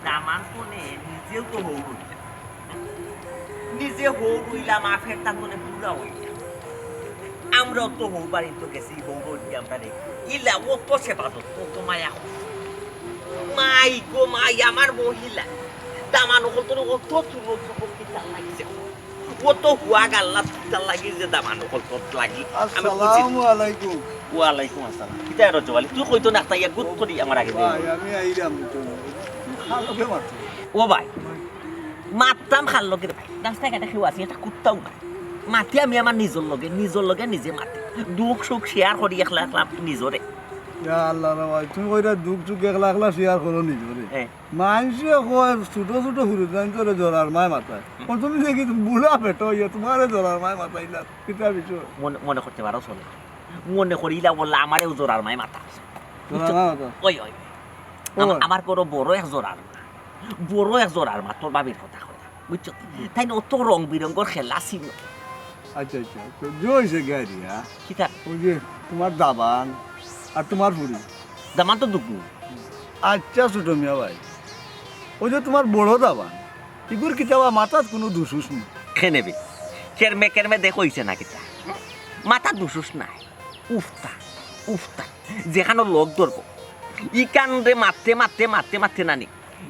দামান কোনে নিজেও তো হউ রইলা। নিজে হউ রইলা, মাফের তা কোনে পুরা হইলা। আমরাও তো হউ বাড়ি তো গেছি, হউ রইলি আমরা রে। ইলা অত সেবা যত্ন, অত মায়া। মাই গো মাই, আমার মহিলা। দামান অকল তোর অত তুলো তুলো কিতা লাগিছে। অত হুয়া গাল্লা কিতা লাগি যে দামান অকল তোর লাগি। আমি বুঝি। আসসালামু আলাইকুম। ওয়ালাইকুম আসসালাম। কিতা এর জওয়ালি? তুই কইতো না, তাই গুত করি আমার আগে দে। ভাই, আমি আইরাম তো। খালকে মারতো। ও ভাই, মাততাম খালকে রে ভাই। রাস্তাঘাটে কেউ আছে, একটা কুত্তাও নাই। মাতি আমি আমার নিজর লগে, নিজর লগে নিজে মাতি। দুখ সুখ শেয়ার করি একলা একলা নিজরে। ইয়া আল্লাহ রে ভাই, তুমি কইরা দুখ সুখ একলা একলা শেয়ার করো নিজরে। হ্যাঁ। মাইনষে কয় ছোট ছোট হুরুতাইন্তরে জরার মায় মাতায়। হুম। অখন তুমি দেখি বুড়া বেটা অইয়া তোমারে জরার মায় মাতাইলা। কিতা বিষয়? মনে, মনে করতে পারো চলে। মনে করিলা বললা আমারেও জরার মায় মাতা। জরার মায় মাতা? ওই, ওই। ও। আমা-, আমার ঘরো বড় এক জরার মা। বড় এক জরার মা, তোর ভাবির কথা কইলাম। বুঝছো? তাইন অত রং বিরঙ্গর খেলা ছিল। আচ্ছা, আচ্ছা, তো যে হইছে গিয়া রিয়া। কিতা? ওই যে তোমার দাবান আর তোমার ফুড়ি। দাবান তো দুগু। আচ্ছা, ছোট মিয়া ভাই, ওই যে তোমার বড় দাবান, ইগুর কিতা বা মাথাত কুনু দুষুষ নাই? কেনে বে? কেরমে কেরমে দেখো হইছে না কিতা? মাথাত দুষুষ নাই। উফতা, উফতা। যেখানো লগ ধরবো, ইকানরে মারতে, মারতে, মারতে, মারতে নানি।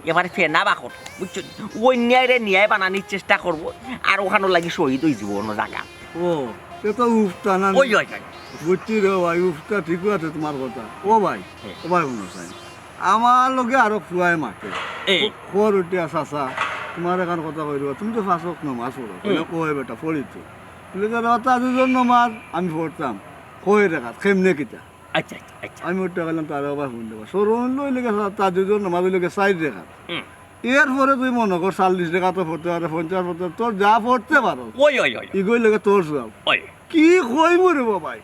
এবারে ফেনা বাকর, বুঝছো নি? ওই ন্যায়রে ন্যায় বানানির চেষ্টা করবো, আর ওখানো লাগি শহীদ হই যাবো অন্য জায়গা। ও, এ তো উফতা না? ওই, ওই, ওই। বুঝছি রে ভাই, উফতা ঠিকই আছে তোমার কথা। ও ভাই, হ্যাঁ। ও ভাই, হুনো চাইন। আমার লগে আরো ফুয়ায় মাতে। এ। খর উঠিয়া চাচা, তোমার এখান কথা কই দিবা, তুমি তো পাঁচ ওয়াক্ত নামাজ পড়ো। হুম। কয় বেটা, পড়ি তো। বলে, "দাদা, তাহাজ্জুদর নামাজ আমি পড়তাম। কয় রেকাত, কেমনে কিতা?" আচ্ছা, আচ্ছা, আচ্ছা। আমি উঠিয়া গেলাম, তারে আবার ফোন দেবা। স্মরণ লই লেগে তাহাজ্জুদর নামাজ লই লেগে চাইর রেকাত। হুম। এরপরে তুই মনে কর, চল্লিশ রেকাত পড়তে পারে, পঞ্চাশ পড়তে পারে, তোর যা পড়তে পারো। ওই, ওই, ওই। ইগোই লেগে তোর সব। ওই। কি কইমু রে বাবাই?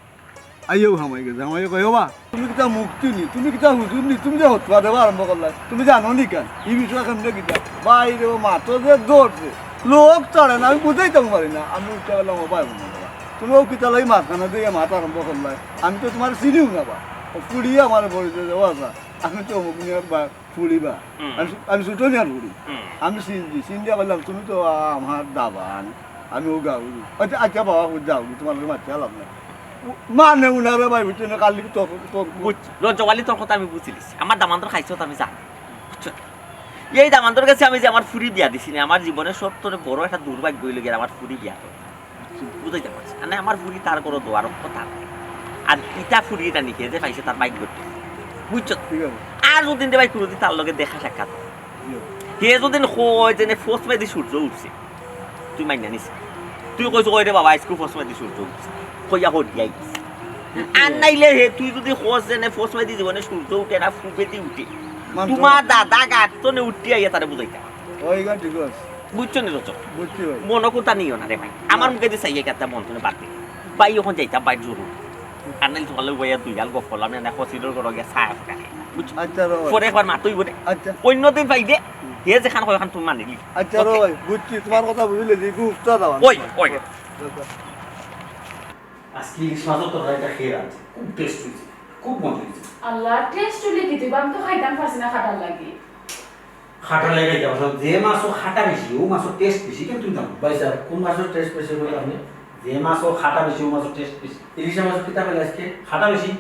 আইয়াও হামাই গেছে, হামাই কয়, "ও বা, তুমি কিতা মুক্তি নি, তুমি কিতা হুজুর নি, তুমি যে হতুয়া দেওয়া আরম্ভ করলা, তুমি জানো নি কেন? এই বিষয়ে কেমনে কিতা?" ভাই রে, ও মাতো যে দৌড় রে, লোক চড়ে না, আমি বুঝাইতাম পারি না। আমি উঠে গেলাম, "ও ভাই, মনে করা, তুমি ও কিতা লাগি মাঝখানে দিয়ে মাত আরম্ভ করলা? আমি তো তোমার চিনিও না বা, ও ফুড়িয়ে আমার পরিচয় দেওয়া আছে, আমি তো অমুক নিয়ে বা ফুড়ি বা, হুম। আমি, আমি ছোট নিয়ে ফুড়ি, হুম। আমি চিনি, চিনি দিয়ে বললাম, তুমি তো আমার দাবান।" আমি ও গাউরি। আচ্ছা, আচ্ছা বাবা, ও যাও, তোমার লগে মাতিয়া লাভ নাই। ও, মানে উনারে ভাই, বুঝছো না, কালি তো, তো বুঝছি। রজওয়ালি তোর কথা আমি বুঝিলিছি। আমার দামান্দর খাইছো তো আমি জানি। বুঝছো? এই দামান্দর গেছে আমি যে আমার ফুরি বিয়া দিছি না, আমার জীবনের সব থেকে বড় একটা দুর্ভাগ্য হইল গিয়ে আমার ফুরি বিয়া তো। বুঝাইতাম পারছি না। আমার ফুরি তার ঘরো দুয়ারো কথা নাই। আর ইতা ফুরি ইতা নিকে যে পাইছে তার ভাগ্যত। বুঝছো? ঠিক আছে। আর যদি রে ভাই কুনুদিন তার লগে দেখা সাক্ষাৎ, ঠিক আছে। হে যদি কয় যে নে ফস মাইদি সূর্য উঠছে, তুই মাইনা নিস। তুই কইছ, "ওই রে বাবা, আইজকু ফস মাইদি সূর্য উঠছে।" কইয়া হরিয়াই গেছে। আর নাইলে হে তুই যদি কস যে নে ফস মাইদি জীবনে সূর্য উঠে না, ফুবেদি উঠে, মানতো তোমার দাদা গাছ তো নে উঠতে আইয়া তারে বুঝাইতা। ওই গা ঠিক আছে। বুঝছো নি রচক? বুঝছি ভাই। মনো কথা নিও না রে ভাই, আমার মুখে যে চাইয়ে কথা মন তুমি বাদ দে। ভাই, অখন যাইতাম ভাই, জরুর। আর নাইলে তোমার লগে বইয়া দুই গাল গপ করলাম, না কসিডর করো গিয়া চা খাই। বুঝছো? আচ্ছা, রো। পরে একবার মাতই বলে। আচ্ছা। অন্য দিন পাই দে, হে যেখান কয় ওখান তুমি মানিলি। আচ্ছা, ওকে। রো ভাই, বুঝছি, তোমার কথা বুঝলে যে একটু উস্তাদ আমার। ওই, ওই। আজকে ইলিশ মাছর তরকারিটা খেয়ে রাখছি, খুব টেস্ট হয়েছে, খুব মজা হয়েছে। আল্লাহ, টেস্ট হইলে কি তুই? আমি তো খাইতাম পারছি না খাটার লাগি। খাটা লেগে যাও, সব যে মাছও খাটা বেশি, ও মাছও টেস্ট বেশি, কিন্তু তুমি জানো। ভাই সাহেব, কোন মাছর টেস্ট বেশি বলে আপনি? যে মাছও খাটা বেশি, ও মাছও টেস্ট বেশি। ইলিশ মাছ কিতা পেলে আজকে? খাটা বেশি।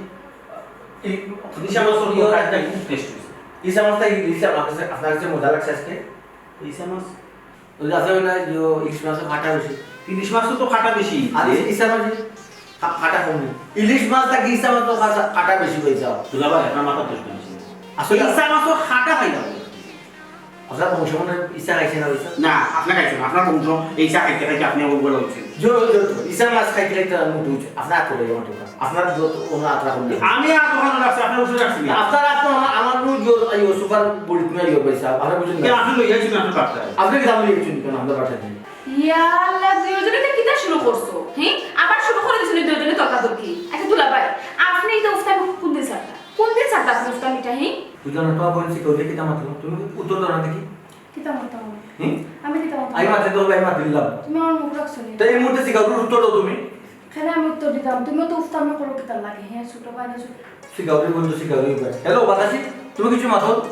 ইল- ইলিশ মাছও তো খাটা খুব টেস্ট হয়েছে। ইলিশ মাছ তাই ইলিশ মাছ আপনার কাছে, আপনার কাছে মজা লাগছে আজকে? ইলিশ মাছ, ওই যে আছে ওই না, যে ইলিশ মাছ খাটা বেশি। ইলিশ মাছও তো খাটা বেশি। আর ইলিশ মাছ খা- খাটা কম নেই। ইলিশ মাছ থাকি ইলিশ মাছ তো খাটা, খাটা বেশি হয়ে যাও। দুলাভাই, আপনার মাথা টেস্ট বেশি। আসলে ইলিশ মাছও খাটা খাইলাম। আপনার বংশ মনে হয় ইলিশ খাইছে না, ইলিশ? না, আপনি খাইছেন, আপনার বংশ ইলিশ খাইতে খাইতে আপনি ওগুলো হচ্ছেন। জোর, জোর, জোর। ইলিশ মাছ খাইতে খাইতে আমি উঠে উঠে। আপনার হাত ধরে আমার দোকান। আপনার যত ওনার আত্রা কম নেই। আমি আর দোকানে রাখছি, আপনার ওষুধ রাখছি না। আপনার আত্রা আমার, আমার নু জোর, এই সুপার বুলেট নিয়ে ইয়ে পয়সা। আপনারা বুঝেন কে না? আপনি লইয়া আইছেন আপনার বাচ্চায়? আপনি কি দাম নিয়ে গেছেন কেন আমাদের বাসায় নিয়ে? ইয়া আল্লাহ, দুইজনে এটা কিতা শুরু করছো? হ্যাঁ, আবার শুরু করে দিছো নি দুইজনে তর্কাতর্কি। আচ্ছা দুলাভাই, আপনি এটা উফতা কোন দিন ছাড়তা? কোন দিন ছাড়তা আপনি উফতা মিঠা? হ্যাঁ, বুঝলাম না, তোমার বোন শিখাও যে কিতা মাত্র, তুমি উত্তর দাও না দেখি। কিতা মাততাম আমি? হুম? আমি কিতা মাততাম? আমি মাত্র তো ভাই মাত দিলাম। তুমি আমার মুখ রাখছো নি? তাই এই মুহূর্তে শিখাও, উত্তর দাও তুমি। কেনে আমি উত্তর দিতাম? তুমিও তো উফতা আমি করো কিতার লাগি? হ্যাঁ, ছোট ভাই না ছোট। শিখাও রে বন্ধু, শিখাও রে ভাই। হ্যালো বাতাসি, তুমি কিছু মাতো?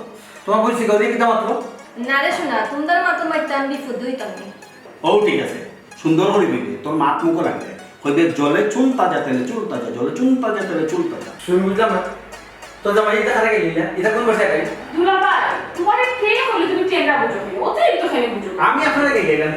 তোমার বোন শিখাও রে কিতা মাত্র? না রে সোনা, তোমরা মাতো মাইতে আমি বিপদ হইতাম না। ও ঠিক আছে, সুন্দর করে কইবে, তোর মাত মুখো রাখবে। কইবে, "জলে চুন তাজা, তেলে চুল তাজা, জলে চুন তাজা, তেলে চুল তাজা।" শুনি বুঝলাম না। তো জামাই এটা খারাপ গেলি না? এটা কোন ভাষায় গাই? দুলাভাই, তোমারে কে কইলো তুমি টেংরা বুঝো? অতিরিক্ত কেনে বুঝো? আমি আপনারে গেলে এলাম,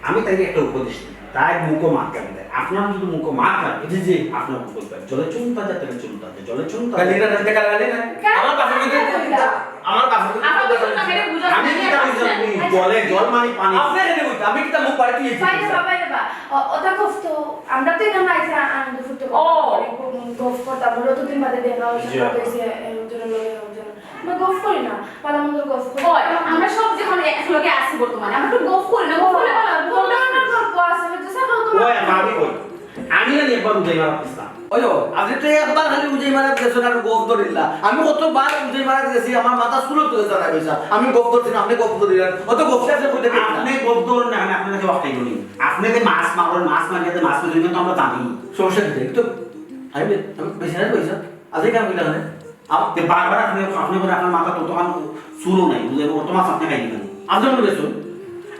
আমি তাইরে একটা উপদেশ দিই, তাই মুখো মাত রাখবে। আপনার যদি মুখো মাত রাখবে, জি, জি। আপনার মুখো রাখবে। "জলে চুন তাজা, তেলে চুল তাজা, জলে চুন তাজা।" গালি না, গালি না, গালি না। গালি আমার বাপের না, মধ্যে গালি না। আমার বাপের মধ্যে আমার বাপের মধ্যে আমি বুঝাচ্ছি আমি না, কিতা আমি বুঝলাম, বুঝাচ্ছি না। জলে জল মানে পানি। আপনি এখানে বলতে, আমি কিতা মুখ বাড়ি তুলে বাইরে বা, বাইরে বা। ও, ওটা খুব তো, আমরা তো এখানে আইসা আনন্দ ফুর্তি করতে ও। পারি, গল্প করতাম, কতদিন বাদে দেখা হয়েছে, জি। কথা হয়েছে, এ, ওই জন্য লগে, ওই জন্য। আমরা গল্প করি না, ভালো মন্দ গল্প করি। ওই, আমরা সব যখন একলগে আছি বর্তমানে, আমরা তো গল্প করি না, গল্প করলে ভালো লাগে। কোন ধরনের গল্প আছে? আমি তো সব তো ওই, আমি কই, আমি জানি একবার উজাই মারা দিছিলাম। ওই তো, আপনি তো একবার খালি উজাই মারা গেছেন আর গফ ধরিলা। আমি কতবার উজাই মারা গেছি, আমার মাথা চুলো তুলে জানাই পয়সা। আমি গফ ধরছি না, আপনি গফ ধরিলেন। অত গফ শেষে কইতে পারি না। আপনি গদ্দর না, আমি আপনার কাছে ওয়াক্তাই বলি। আপনি যে মাছ মারেন, মাছ মারিয়ে যে মাছ মারেন, কিন্তু আমরা জানি। সমস্যা কি? তো আমি, আমি বেশি না পয়সা। আজকে কাম করলে মানে? আপনি বারবার আপনি, আপনি করে আপনার মাথা ততক্ষণ চুলো নাই, বুঝলেন? অত মাছ আপনি খাইবেন। আপনি মনে গেছেন?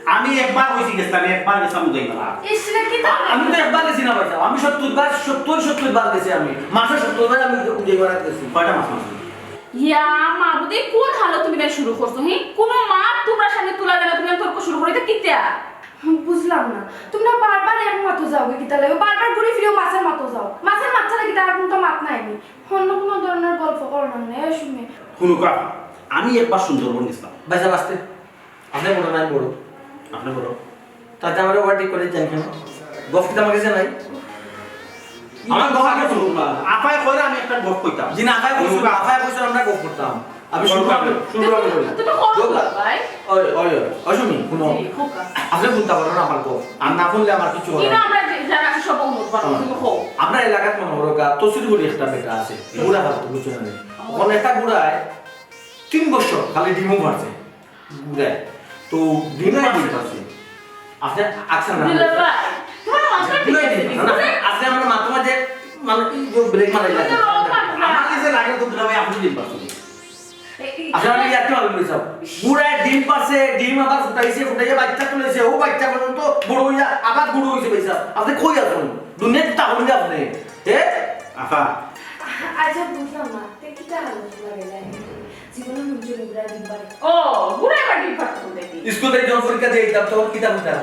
আমি একবার কইছি গেছিলাম, একবার গেছিলাম উজাই মারা। ইসলে কি তো আমি তো একবার গেছি না পয়সা। আমি সত্তর বার, সত্তর, সত্তর বার গেছি আমি। মাসে সত্তর বার আমি উজাই মারা গেছি। কয়টা মাছ মারছেন? ইয়া মাবুদি, কোন হালত তুমি তাই শুরু করছো? হি, কোনো মা তোমরা সামনে তুলা দেয় না, তুমি তর্ক শুরু করে দিতে কিতা? বুঝলাম না, তোমরা বারবার এক মাতো যাও গো, কিতা লাগে? বারবার ঘুরে ফিরে মাছের মাতো যাও। মাছের মাত ছাড়া কিতা আর কোনো মাত নাই নি? অন্য কোনো ধরনের গল্প করো না, নে, শুনে। হুনুকা, আমি একবার সুন্দরবন গেছিলাম। ভাই সাহেব, আসতে। আপনি বড় নাই বড়। আপনি বলো। তাতে আমরা ওভার ঠিক করে যাই কেন? গফ কিতা আমার কাছে নাই? আমার গফ আগে শুনুন না। আপায় কইলে আমি একটা গফ কইতাম। জি না, আপায় কইছেন, আপায় কইছেন আমরা গফ করতাম। আমি শুরু করবো, শুরু করবো। তুমি করো ভাই। ওই, ওই, ওই, ওই, শুনি, শুনো। জি, হোক। আপনি শুনতে পারো না আমার গফ। আর না শুনলে আমার কিছু হবে কিন্তু না। আমরা যে-, যারা আছি সব অনুরোধ করবো, তুমি হোক। আমরা এলাকার মনে করো গা, তসির করি একটা বেটা আছে। বুড়া হাত, বুঝছো না? ওখানে একটা বুড়ায় তিন বছর খালি ডিমও পারছে। বুড়ায়। তো ডিমও পারছে। আপনি আছেন না? দুলাভাই, তোমার মাথায় বুড়ায় ঠিক ডিম আছে, পারছে। না, না, আজকে আমার মাথা মাঝে মানে এই যে ব্রেক মারা লাগে। তুমি রং পারবে না। আমার কাছে লাগে তো দুলাভাই আপনি ডিম পারছেন। এই, এই, আচ্ছা, আমি একটা ভালো বলছি। বুড়ায় ডিম পারছে, ডিম আবার ফুটাইছে, ফুটাইয়া বাচ্চা তুলেছে, ও বাচ্চা পর্যন্ত বড় হইয়া আবার বুড়ো হইছে পয়সা। আপনি কই আছেন? দুনিয়া কিতা হইলে আপনি? এ? আফা, আচ্ছা, বুঝলাম না, তে কিতা হালত লাগে যায়? জীবনে হুনছো নি বুড়া ডিম পারে? ও, বুড়া এবার ডিম পারতো কোন দেখি? স্কুল থেকে যখন পরীক্ষা দিয়ে দিতাম, তখন কিতা বুঝতাম?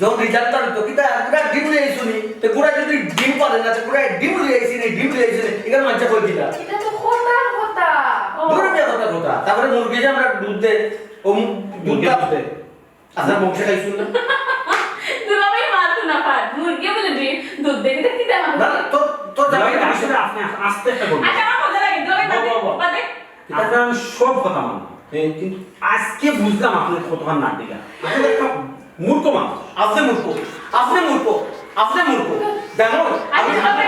যখন রেজাল্ট বার অইতো, কিতা, গুড়া ডিম লই আইছো নি? তে গুড়া যদি ডিম পারে না, তে গুড়া ডিম লই আইছি নি, ডিম লই আইছি নি, ইখান মানষে কই দিলা? ইটা তো কথার কথা। ও। দূর মিয়া কথার কথা। তারপরে মুরগি যে আমরা দুধ দে, ও মু-, দুধ মুরগি দে। দুধ দে। আপনার বংশে খাইছুন না? দুলাভাই মাতো না পার। মুরগি বলে ডিম, দুধ দে, ইটা কিতা মাতো? না, না, তোর, তোর জামাই দুলাভাই, আসলে আপনি আস্তে একটা বলবেন। আচ্ছা, আমার মজা লাগে। দুলাভাই বাদ দে, বাদ দে। আপনার আমি সব কথা মানলাম। হ্যাঁ, কিন্তু আজকে বুঝলাম আপনি কতখান নাট্যকার। আপনি একটা মূর্খ মানুষ। আপনি মূর্খ, আপনি মূর্খ, আপনি মূর্খ। দেখো, আমি, আমি, আমি,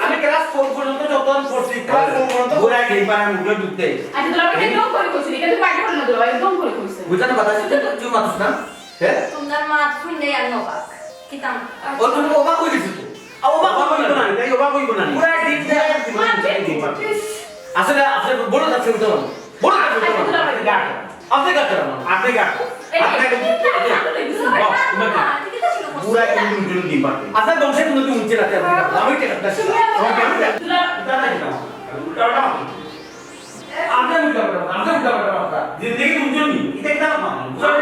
আমি ক্লাস ফোর পর্যন্ত যতক্ষণ পড়ছি, ক্লাস ফোর পর্যন্ত ঘোড়ায় ডিম পাড়ার মুখে ঢুকতে। আচ্ছা, দুলাভাই, একদম করে কইছি, এটা তুই বাইরে করে না, দুলাভাই, একদম করে কইছি। বুঝলে না, বাতাসে তো কেউ মাতুস না। হ্যাঁ? তোমার মা শুনলে আমি অবাক। কিতাম? ও, তুমি অবাক হয়ে গেছো তো। আ, অবাক অবাক হইবো না, তাই অবাক হইবো না। পুরা ডিম দেয়। ডিম পাড়ে। আসলে, আসলে বড় যাচ্ছে উঠতে পারবো। বড় যাচ্ছে উঠতে পারবো। আপনি কাটতে পারবো। আপনি কাটতে পারবো। এই, আপনি এই, কাটতে এই, পারবো। এই, এই, বস, উঠে যান। পুরা কিন্তু উঠে ডিম পাড়ে। আপনার বংশে কোনো দিন উঠছে রাতে আপনি কাটতে। আমি এটা কাটতে আসছি। ওকে, আমি কাটতে। দাদা, এটা আমার। দাদা। আপনি উল্টা পাল্টা, আপনি উল্টা পাল্টা কথা। জিন্দেগি বুঝছেন নি? এটা একটা মানুষ। বুঝছেন না?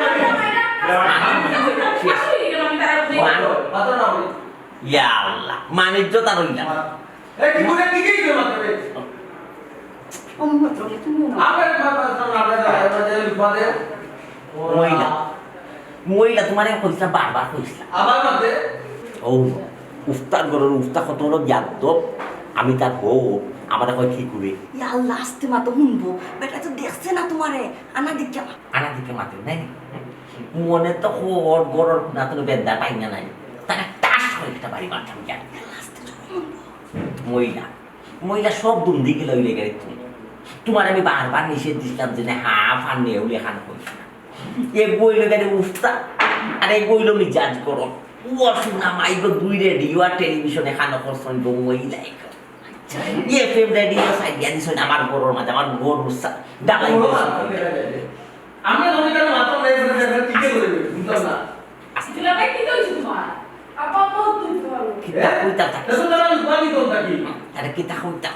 মাথা না বলি। ইয়া আল্লাহ, মানিজ্য তার হইল না। এই কি করে দিকেই গেল মাত্র রে? আমি মাত্র তুমি না। আমরা মাত্র আমরা আমরা আমরা উপাদে। মহিলা, মহিলা তোমারে কইছিলাম, বারবার কইছিলাম। আবার মাতে? ও, উফতার ঘরর উফতা কত বড় বিয়াদব, আমি তার বউ, আমারে কয় কি করে? ইয়া আল্লাহ, আস্তে মাতো হুনবো, বেটা তো দেখছে না তোমারে, আনা দিকে মা। আনা দিকে মাতে, নাই নি? মনে তো খর ঘরর না তো বেন্দা টাইনা নাই, তারা টাস করে একটা বাড়ি মারতাম জানি। ইয়া আল্লাহ, আস্তে জোরে হুনবো। মহিলা, মহিলা সব দুম দিয়ে গেল ওই লেগে তুমি। তোমার আমি বারবার নিষেধ দিছিলাম যে না, হাফ আর নেউলে খান করিস না। এগু অইলো গিয়া উফতা, আর এগু অইলো মিজাজ গরম। ও শুনা মাইগো দুই রেডিও আর টেলিভিশনে খানো করছইন গো মহিলা। এফএম রেডিও সাইডিয়া দিছইন আমার ঘরর মাঝে, আমার ঘর উসা ডালাই দিছইন। আমরা যখন এখানে মাত্র লেগে গেছে, আমরা টিকে বলে দেবে, বুঝলাম না। দুলাভাই, কি হইছে তোমার? আপা, কত দিন ধরে? কিতা কইতা থাকি? দেখো, তারা লুকানি কোন থাকি? আরে, কিতা কইতা?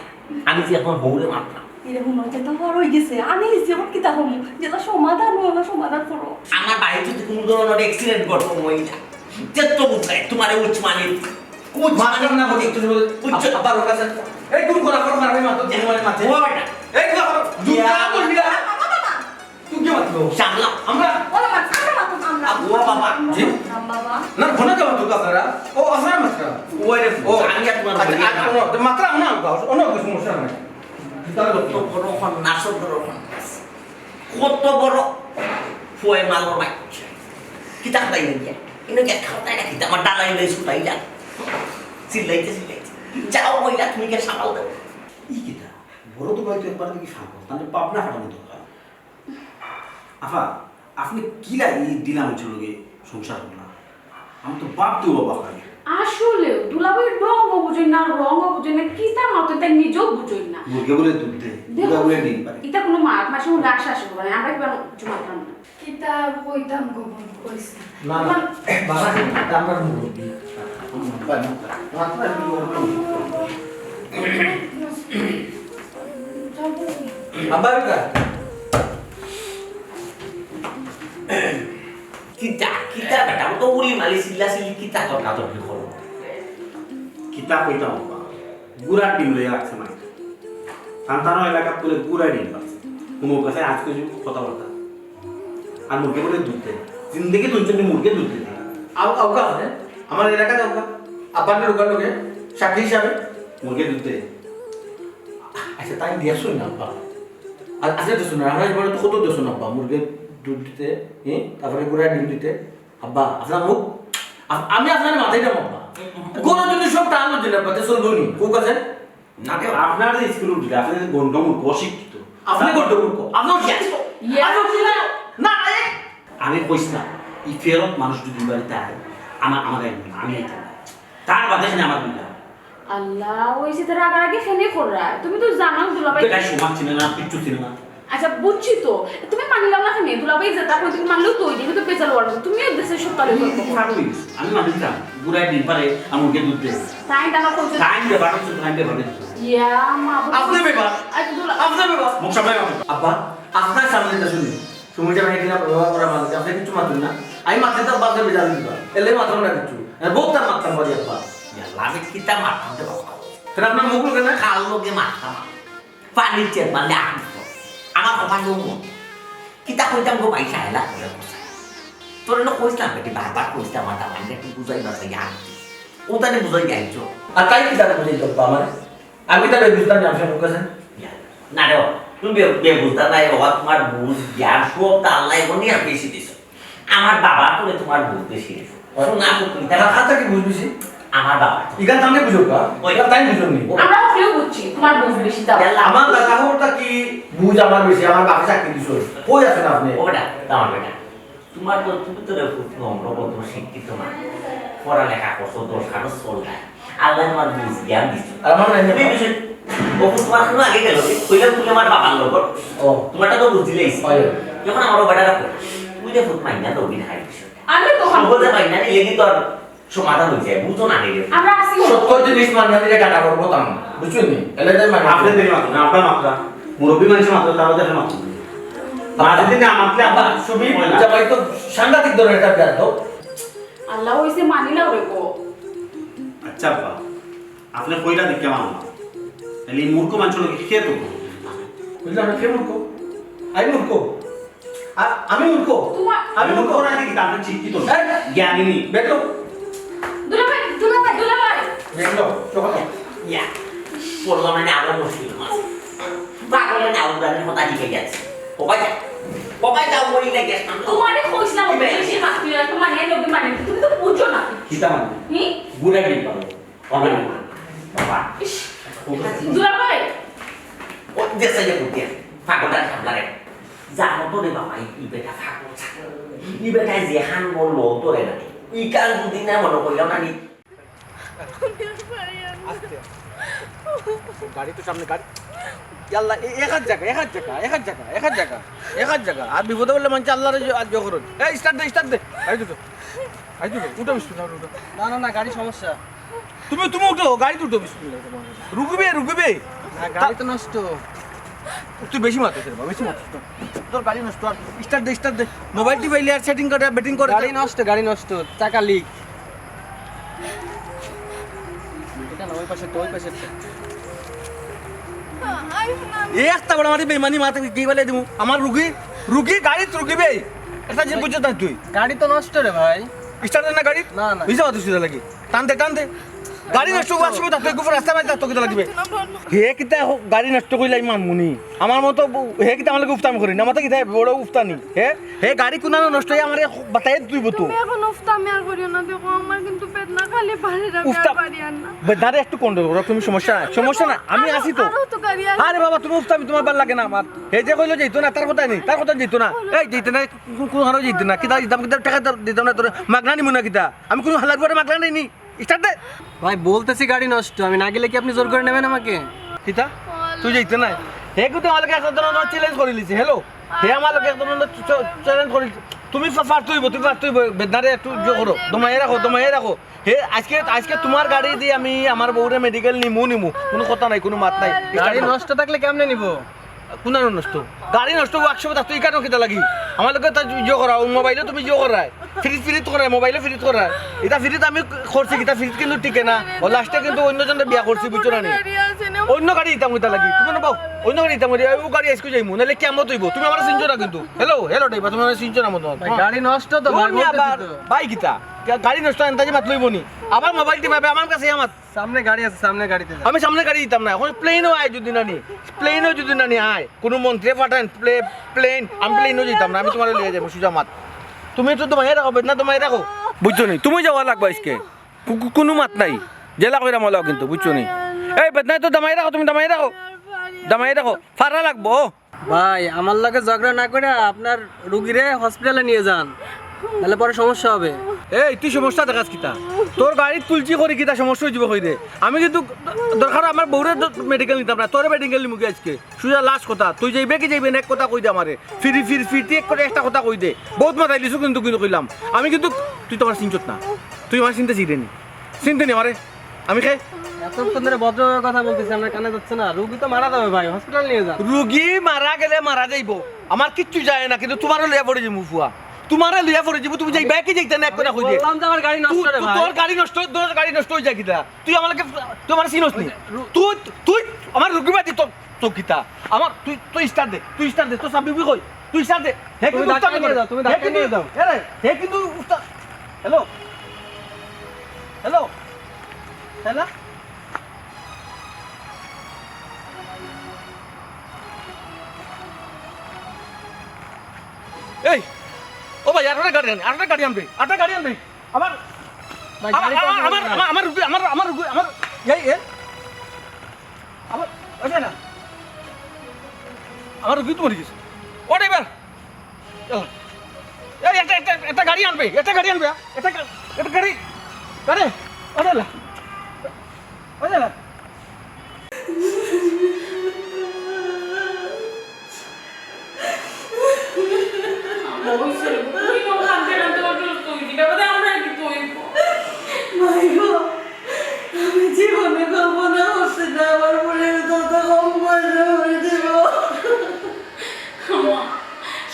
আমি যে এখন হৌরে মাতলাম। এরে হুনো, যেতা হওয়ার অই গেছে। আমি নিছি, এখন কিতা কমু? যেতা সমাধান অয়, ওলা সমাধান করো। আমার বাড়িত যদি কোনো ধরনের অ্যাক্সিডেন্ট ঘটে, মহিলা, যে তো বুঝায়, তোমারে উচ্চ মানে, উচ্চ মানে মাতলাম না, বলি, তুমি বলো, উচ্চ আব্বা, আব্বার কাছে। এই, কোন করা করো, মারবে, মাতো, তুমি মানে মাঝে। ও বেটা। এই, কি করো? জুতা ইয়া। বলবি না। তুই কে মাতলো? শামলা। আমরা? ও বাবা, আমরা মাতলাম, আমরা। ও বাবা। জি? আমরা মাতলাম, বাবা। না, ঘন কে মাতলো আপনারা? ও, আপনারা মাতলা। ওই রে, ও। আমি আর তোমার আচ্ছা, বলি আর না। কোনো, মাতলাম না, আমরা, অন্য কিছু সমস্যা নাই। তাহলে কত বড় হন, নাসর বড় হন। কত বড় ফুয়ে মালর বাচ্চা। কিতা খাই না গিয়া? ইনো গিয়া খাওয়াই না কিতা? আমার ডালাই লই ছুটাই যান। চিল্লাইতে, চিল্লাইতে। যাও, মহিলা, তুমি গিয়া সামাল দাও। ই কিতা? বড় তো ভাই তো একবার দেখি ফাঁক, তাহলে পাবনা ফাটানো দরকার। আফা, আপনি কিলা ই ডিলা মানষর লগে সংসার করলা? আমি তো ভাবতেও অবাক লাগে। আসলেও, দুলাভাই ঢংও বুঝইন না, রংও বুঝইন না, কিতা মাতইন তাই নিজেও বুঝইন না। মুরগে বলে দুধ দেয়, দেখো, মুরগে বলে ডিম পারে। ইতা কোনো মাত, মাসে কোনো রাগ শাসন করে না, আমরা কিবা কিছু মাতলাম না। কিতা কইতাম গো, মনে করিস না। না, না, বাবা, এটা আমরা মুরব্বি। মাতবা, মাতবা, মাতবা, কি করবো? আব্বা, এটা? কিতা, কিতা বেটা, ও তো উলি মালি চিল্লা চিল্লি কিতা তর্কা তর্কি করো? কিতা কইতাম বাবা? গুড়ার ডিম লইয়া রাখছে মাই। তান তান এলাকাত পুরো গুড়ার ডিম পাচ্ছে। কুমুর কাছে আজকে যে কথাবার্তা। আর মুরগে বলে দুধ দেয়। জিন্দেগি দুধ দেয়, মুরগে দুধ দেয়। আও, আও কা আছে? আমার এলাকাত আও কা। আব্বার লোকের লোকে সাক্ষী হিসাবে মুরগে দুধ দেয়। আচ্ছা, তাই দিয়া শুন না, আব্বা। আর আচ্ছা, তো শুন না, আমরা এবারে তো কত দেশ না, আব্বা, মুরগে দুধ দিতে, হ্যাঁ? তারপরে গুড়ার ডিম দিতে। আব্বা, আপনার মুখ, আ-, আমি আপনার মাথায় যাবো, আব্বা। গরু যদি সব টান হচ্ছে না, আব্বা, তো চলবো নি। কোক আছে? না, কেউ আপনার যে স্কুল উঠলে, আপনি যে গণ্ডমূর্খ, অশিক্ষিত। আপনি গণ্ডমূর্খ, আপনি অশিক্ষিত। ইয়া। আপনি অশিক্ষিত। না, এ- আমি কইস না, ই ফেরত মানুষ যদি বাড়িতে আয়, আমার, আমার এক মিনিট, আমি আইতাম না। তার বাদে এখানে আমার মিলা। আল্লাহ, ওই যে তারা আগে আগে খেলে কররা। তুমি তো জানো দুলাভাই। বেটায় সমাজ চিনে না, কিচ্ছু চিনে না। আচ্ছা, বুঝছি তো। তুমি মানিলাও না কেনে? দুলাভাই যেতা কই তুমি মানলেও তো ওই যে, তুমি তো বেজাল ওয়ার্ড। তুমিও দেশের সব তালে করবো। কি খারাপ হইছে? আমি মানি না। গুড়ায় ডিম পারে, আর মুরগে দুধ দেয়। তাই দানা কইছে। তাই ব্যাপার হচ্ছে, তাই ব্যাপার হচ্ছে। ইয়া, মা, বুঝছি। আপনার ব্যাপার। আচ্ছা, দুলা- আপনার ব্যাপার। মুখ সামলায় কথা। আব্বা, আপনার সামনে এটা শুনি। তুমি যে ভাই কিনা ব্যবহার করা মানুষ, আপনি কিচ্ছু মাতুন না। আমি মাতলে তো বাসে বেজাল দিবা। এলে মাতুন না কিচ্ছু। আমি বহুত তার মাততাম পারি আব্বা। ইয়াল্লা, আমি কিতা মাততাম রে বাবা? তাহলে আপনার মুখ লোকে না? কার লগে মাততাম? পানির চেত মারলে আম তো। আমার কথা শুন। কিতা কইতাম গো ভাই, সাহেলা করে কথা। তোর না কইছিলাম বেটি, বারবার কইছিলাম, আমার দামাইরে একটু বুঝাই বাজাই আর কি। ও তাহলে বুঝাই যাইছো। আর তাই কি তাহলে বুঝাই যাবো আমার? আমি তো বে বুঝতাম না, আপনি মুখ আছে। না রে, তুমি বে, বে বুঝতা নাই, বাবা, তোমার বুঝ, জ্ঞান, সব তো আল্লাহ এমনই আর বেশি দিছে। আমার বাবা করে তোমার বুঝ বেশি দিছে। শোনা তো তুমি, তারা কার থাকি বুঝ বেশি? আমার বাবা। ইখান থাকি বুঝো কা? ওই। ইখান তাই বুঝো নি। আমরা কেউ বুঝছি, তোমার বুঝ বেশি দাও। ইয়াল্লা। আমার দাদা হওয়ার থাকি বুঝ আমার বেশি, আমার বাপে চাকরি দিছে। কই আছেন আপনি? ও বেটা, দাও বেটা। তোমার তো, তুমি তো রে খুব নম্র, কত শিক্ষিত মানুষ। পড়ালেখা করছো, দশ কাগজ চল যায়। আল্লাহ তোমার বুঝ জ্ঞান দিছে। আর আমার নাই। তুমি বিষয়, ও তোমার কোনো আগে গেল, কইলাম তুমি আমার বাবার লগর। ও। তোমারটা তো বুঝিলেই। হয়। যখন আমার বেটা রাখো, তুমি যে ফুট মাইনা তো বিধায় বিষয়। আমি তো সহজে মাইনা নিলে কিন্তু আর সমাধান হয়ে যায়, বুঝো না রে। আমরা আছি। সত্য জিনিস মানিয়া দিলে কাটা করবো তাম। বুঝছো নি? এলে তাই মানে। আপনি দেরি মাত্র না, আপনার মাত্রা। মুরব্বী মানুষের মাত্রা, তারা দেখে মাত্র। আর যদি না মাতলে আবার সুবি হয় না। জামাই তো সাংঘাতিক ধরনের একটা বেয়াদব। আল্লাহ হইছে মানিলাও রে গো। আচ্ছা আব্বা, আপনি কইটা দেখে মানলাম। তাহলে এই মূর্খ মানুষ লোক খেয়ে তো। বুঝলাম না, কে মূর্খ? আমি মূর্খ? আ-, আমি মূর্খ? তোমার আমি মূর্খ? মূর্খ না দেখি, তারপরে শিক্ষিত না। এই! জ্ঞানী নেই। বেটো। দুলাভাই, দুলাভাই, দুলাভাই। বেটো, চোখ তো। ইয়া, পড়লাম না, আবার মুশকিল মাছ। পাগল না, উদাহরণ কথা লিখে গেছে। কবাই যা? কবাই যাও, বলি না, গেছ না। তোমারে কইছিলাম, বেশি মাতলি না, তোমার এ লোকে মানে, তুমি তো বুঝো না। কিতা মানে? হুম? বুড়া কি পাগল? বাবা। ইস, দুলাভাই। ও, যে সাইডে বুদ্ধি আছে। পাগলটা সামলা রে। জানো তো রে বাবা, ই, ই বেটা পাগল ছাগল। ই বেটা যে হান বললো, তোরে না। ই কাল দুদিন না মনে করলাম না নি। আস্তে। গাড়ি তো সামনে গাড়ি। ইয়াল্লা, এ-, এক হাত জায়গা, এক হাত জায়গা, এক হাত জায়গা, এক হাত জায়গা, এক হাত জায়গা। আর বিপদে বললে মানছে আল্লাহরে যে-, আর জোর করুন। এই, start দে, start দে। গাড়ি তো, গাড়ি তো, উঠো, বিসমিল্লাহ, উঠো। না, না, না, গাড়ি সমস্যা। তুমি, তুমি উঠো, গাড়িত উঠো, বিসমিল্লাহ। রুকবে, রুকবে। না, গাড়ি তো নষ্ট। তুই বেশি মাতিস রে বাবা, বেশি মাতিস তো। তোর গাড়ি নষ্ট, আর start দে, start দে। মোবাইল টিপাইলে আর setting করে, betting করে। গাড়ি নষ্ট, গাড়ি নষ্ট, চাকা leak। এটা না, ওই পাশে তো, ওই পাশে তো। এই একটা বড় মারি বেইমানি মাথা কি বলে দিমু? আমার রুগী, রুগী গাড়িত রুগী বে। এটা যে বুঝছ না তুই। গাড়ি তো নষ্ট রে ভাই। Start দে না গাড়ি। না, না। ভিজা মাথা সুজা লাগি। টান দে, টান দে। গাড়ি নষ্ট হওয়ার সময় তাতে গুফর রাস্তা বাইরে তো কিতা লাগবে? হে কিতা হ-, গাড়ি নষ্ট কইলাই মানমুনি। আমার মতো ব-, হে কিতা আমার লগে উফতামি করি না, আমার তো কিতা বড় উফতানি। হে, হে গাড়ি কুনানো নষ্ট হয়ে আমার বাতাই তুই বতো। তুমি এখন উফতামি আর করিও না, দেখো আমার কিন্তু পেট না খালি পারে না, আমি আর উফতা-, পারি আর না। বেদারে একটু control করো, তুমি সমস্যা নাই, সমস্যা নাই, আমি আছি তো। আরো তো গাড়ি আছে। আরে বাবা, তুমি উফতামি তোমার ভালা লাগে না আমার। হে যে কইলো যাইতো না, তার কথা নেই, তার কথা যাইতো না। এই যাইতে না, কোন, কোন হারো যাইতে না, কিতা দিতাম, কিতা টাকা দিতাম না তোরে, মাগনা নিমু না কিতা? আমি কোন হালার পরে মাগনা নেইনি। Start দে। ভাই, বলতেছি গাড়ি নষ্ট, আমি না গেলে কি আপনি জোর করে নেবেন আমাকে? কিতা? তুই যাইতে নাই? হে কিন্তু আমার লগে এক ধরনের challenge করে লিছে। Hello? হে আমার লগে এক ধরনের চ-, challenge করে লিছে। তুমি পা-, পারতে হইব, তুমি পারতে হইব। বেদনারে একটু জোর করো। দমাইয়া রাখো, দমাইয়া রাখো। হে, আজকে, আজকে তোমার গাড়ি দিয়ে আমি আমার বউরে medical নিমু, নিমু। কোনো কথা নাই, কোনো মাত নাই। গাড়ি নষ্ট থাকলে কেমনে নিব? কোন আর নষ্ট? গাড়ি নষ্ট হওয়ার সময় তার তো এই কারণ কিতা লাগি? আমার লগে তার ইয়ে করা, ও মোবাইলে তুমি ইয়ে করায়, ফ্রিজ ফ্রিজ করায়, মোবাইলে ফ্রিজ করায়। এটা ফ্রিজ আমি করছি, কিতা ফ্রিজ কিন্তু টিকে না। ও লাস্টে কিন্তু অন্য জনকে বিয়া করছি, বুঝছো না নি? অন্য গাড়ি দিতাম কিতা লাগি? তুমি না পাও, অন্য গাড়ি দিতাম, ও গাড়ি আজকে যাইমু, নাহলে কিয়ামত হইব। তুমি আমার চিনছো না কিন্তু। Hello, hello driver, তুমি আমার চিনছো না মনে হয়। ভাই, গাড়ি নষ্ট তো, ও ভাই, মিয়া বলতেছি আবার তো। ভাই কিতা? গা-, গাড়ি নষ্ট আনতে যে মাত লইব নি? আবার মোবাইল টিপাবে আমার কাছে আমার। সামনে গাড়ি আছে, সামনে গাড়িতে যাও। আমি সামনে গাড়ি দিতাম না, এখন প্লেনও আয় যদি না নি, প্লেনও যদি না নি আয়, কোনো মন্ত্রী পাঠান, প্লে-, প্লেন, আমি প্লেনও দিতাম না, আমি তোমারে লইয়া যাইমু, সুজা মাত। তুমি একটু দমাইয়া রাখো, বেদনা দমাইয়া রাখো। বুঝছো নি? তুমি যাওয়া লাগবে আজকে। কু-, কু-, কোনো মাত নাই। জেলা কইরা মলাও কিন্তু, বুঝছো নি? এই বেদনা তো দমাইয়া রাখো, তুমি দমাইয়া রাখো। দমাইয়া রাখো। ফারা লাগবো। ভাই, আমার লগে ঝগড়া না করে আপনার রুগীরে হসপিটালে নিয়ে যান, নাহলে পরে সমস্যা হবে। এই, তুই সমস্যা দেখাস কিতা? তোর গাড়িত কুলচি করি কিতা সমস্যা হয়ে যাবে কই রে? আমি কিন্তু দরকার আমার বউরে দ-, মেডিকেল নিতাম না, তোরে মেডিকেল নিমুখী আজকে। সুজা লাস্ট কথা, তুই যাইবে কি যাইবে না এক কথা কই দে আমারে। ফিরি ফির ফিরতি এক করে একটা কথা কই দে। বহুত মাথায় লিছু কিন্তু কিন্তু কইলাম। আমি কিন্তু, তুই তো আমার চিনছত না, তুই আমার চিনতে চিনে নি। চিনতে নি আমারে? আমি কে? এতক্ষণ ধরে ভদ্রভাবে কথা বলতেছি, আপনার কানে যাচ্ছে না? রুগী তো মারা যাবে ভাই, হসপিটাল নিয়ে যান। রুগী মারা গেলে মারা যাইব, আমার কিচ্ছু যায় না, কিন্তু তুমারে লইয়া পড়ি যিমু ফুয়া। তুমারে লইয়া পড়ি যিমু, তুমি যাইবায় কি যাইতায় না, এক কথা কই দে। বললাম যে আমার গাড়ি নষ্ট রে ভাই। তোর গাড়ি নষ্ট, তোর গাড়ি নষ্ট অই যায় কিতা? তুই আমারে, তুই আমারে চিনস নি? তুই, তুই আমার রুগী বাদে তোর, তোর কিতা? আমার, তুই, তুই start দে, তুই start দে, তোর চাবি কই? তুই start দে। হে কিন্তু উস্তাদ নিয়ে যাও, তুমি হে কিন্তু, নিয়ে যাও। এরে, হে কিন্তু উস্তাদ। হ্যালো? হ্যালো? হ্যালো? এই, ও ভাই, আরেকটা গাড়ি আন, আরেকটা গাড়ি আনবে, আরেকটা গাড়ি আনবে। আমার, ভাই, আমার, গাড়ি আমার, কম আমার, না। আমার, আমার রুগী, আমার, আমার রুগী, আমার, এই, এই, আমার, ওই যে না, আমার রুগী তো মরি গেছে। ও ড্রাইভার, এই, একটা, একটা, একটা গাড়ি আনবে, একটা গাড়ি আনবে, একটা গা-, একটা গাড়ি, আরে, ওই যে না, ওই যে না। আম্মা, অইছে রে, তুই তো কান্দতে কান্দতে অসুস্থ অইলি, বাবা, তে আমরা কি করব? মাই গো, আমি জীবনে কল্পনা করছি না, আমার বোনের যত কম বয়সে মরে দিব। আম্মা,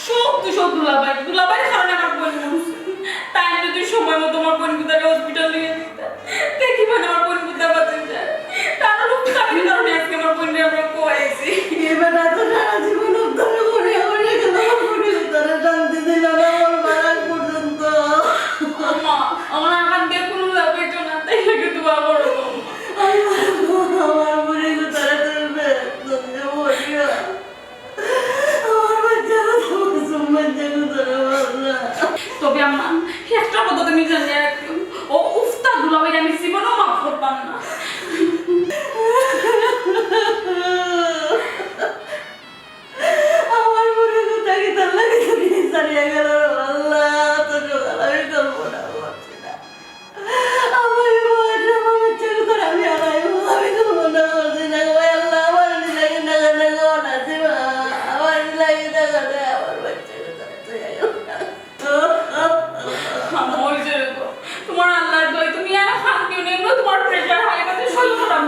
সব দোষ দুলাভাই, দুলাভাইর কারণে আমার বোন মরছে। তাইন যদি সময় মতো আমার বোনগুতারে হসপিটাল নিয়া দিতা, দেখি মানে আমার বোনগুতা বাঁচি যায়। তার লোক খালি কারণে আজকে আমার বোনরে আমরা খোয়াইছি। এ বেটা তো সারা জীবন উদ্ধার করে করে গেল, আমার বোনগুতারে শান্তি দিল না, আমার মারা পর্যন্ত। আম্মা, আমার আর কান দিয়া কোনো লাভ হইতো না, তাই লাগে দোয়া করো গো, আম্মা। আমার বোনগুতারে তুমি বেহেস্ত দিও, মরিয়া। আমার বাচ্চারা তো মাসুম বাচ্চাগুতারে মারলা। তবে আম্মা, একটা কথা তুমি জানিয়া রাখিও, ও উফতা দুলাভাইরে আমি জীবনেও মাফ করতাম না। আমার বোনগুতা কিতার লাগি দুনিয়া ছাড়িয়া গেল রে আল্লাহ, তো সকাল আমি কল্পনা করছি না। আমার এই বয়সে আমার বাচ্চাগুতারে আমি হারাইমু, আমি কল্পনা করছি না। ওই আল্লাহ, আমার লাগি না, না, না, না, না, না, আমার লাগি না, না, না, আমার বাচ্চাগুতারে তুই আইও না। আমার যেরকম, তোমার আল্লাহর দোয়াই, তুমি আর শান্তি নেই, তোমার প্রেশার হাই আছে, শরীর খারাপ।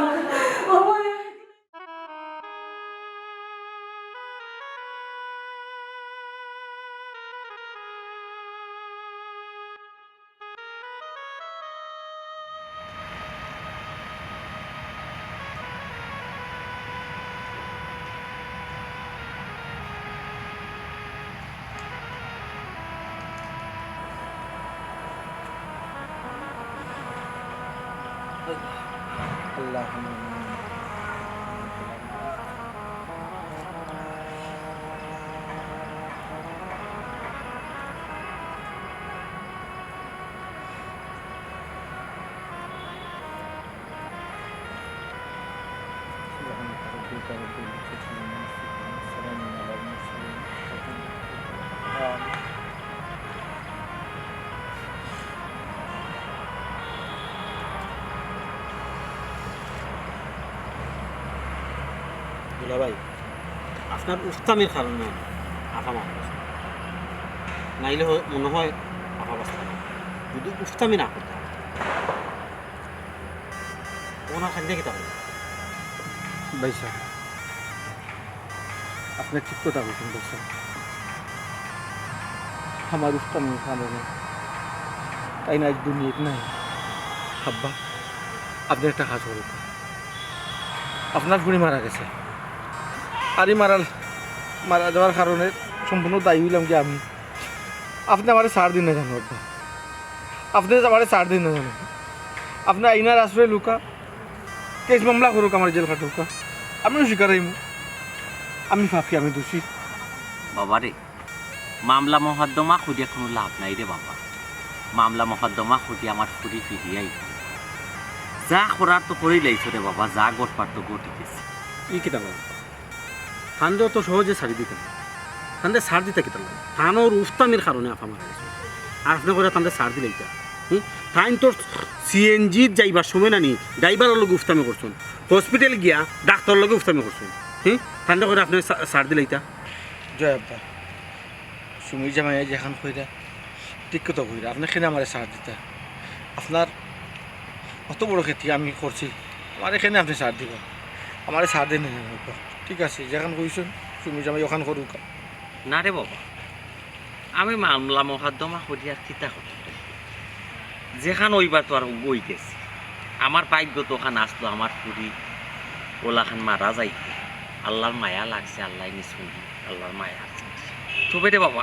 اللهم آمين. سبحان ربك رب العزة عما يصفون، وسلام على المرسلين، والحمد لله. দুলাভাই, আপনার উফতামির কারণে আফা মারা গেছে। নাইলে হয়, মনে হয় আফা বাঁচতা না। যদি উফতামি না করতাম, ওনার কান্দে কিতা করতাম? ভাই সাহেব, আপনি ঠিক কথা কইছেন ভাই সাহেব। আমার উফতামির কারণে তাইন আইজ দুনিয়াত নাই। আব্বা, আপনি একটা কাজ করুন, আপনার ফুড়ি মারা গেছে, আর ই মারা, মারা যাওয়ার কারণে সম্পূর্ণ দায়ী অইলাম কি আমি। আপনি আমারে ছাড় দিন না জানো আব্বা, আপনি আমারে ছাড় দিন না জানো। আপনি আইনার আশ্রয় লউক্কা, কেস মামলা করুক্কা, আমারে জেল খাটুক্কা, আমিও স্বীকার অইমু। আমি পাপী, আমি দোষী। বাবারে, মামলা মকদ্দমা করিয়া কুনু লাভ নাই রে বাবা। মামলা মকদ্দমা করিয়া আমার ফুড়ি ফিরিয়া আইবো। যা করার তো করিলাইছো রে বাবা, যা ঘটবার তো ঘটি গেছে। ই কিতা কও? তানরে অত সহজে ছাড়ি দিতা না। তানরে ছাড় দিতা কিতার লাগি? তান অউ উফতামির কারণে আফা মারা গেছে। আর আপনে কইরা তানরে ছাড় দিলাইতা? হুম? তাইন তো সিএনজিত যাইবার সময় নানি ড্রাইভারর লগে উফতামি করছইন, হসপিটাল গিয়া ডাক্তরর লগে উফতামি করছইন। হুম? তানরে কইরা আপনে ছা-, ছাড় দিলাইতা? জয় আব্বা, সুমি জামাইয়ে যেখান কইরা, ঠিক কথা কইরা। আপনে কেনে আমারে ছাড় দিতা? আপনার অত বড় ক্ষতি আমি করছি, আমারে কেনে আপনে ছাড় দিবা? আমারে ছাড় দেন না, আব্বা। ঠিক আছে, যেখান কইছইন, সুমি জামাই ওখান করুক্কা। না রে বাবা, আমি মামলা মোকদ্দমা করি আর কিতা করতাম? যেখান অইবার তো আর অই গেছে। আমার ভাগ্যত অখান আছলো, আমার ফুড়ি অলাখান মারা যাইতো। আল্লার মায়া লাগছে, আল্লায় নিছইন, আল্লার মায়া আছে। তবে রে বাবা,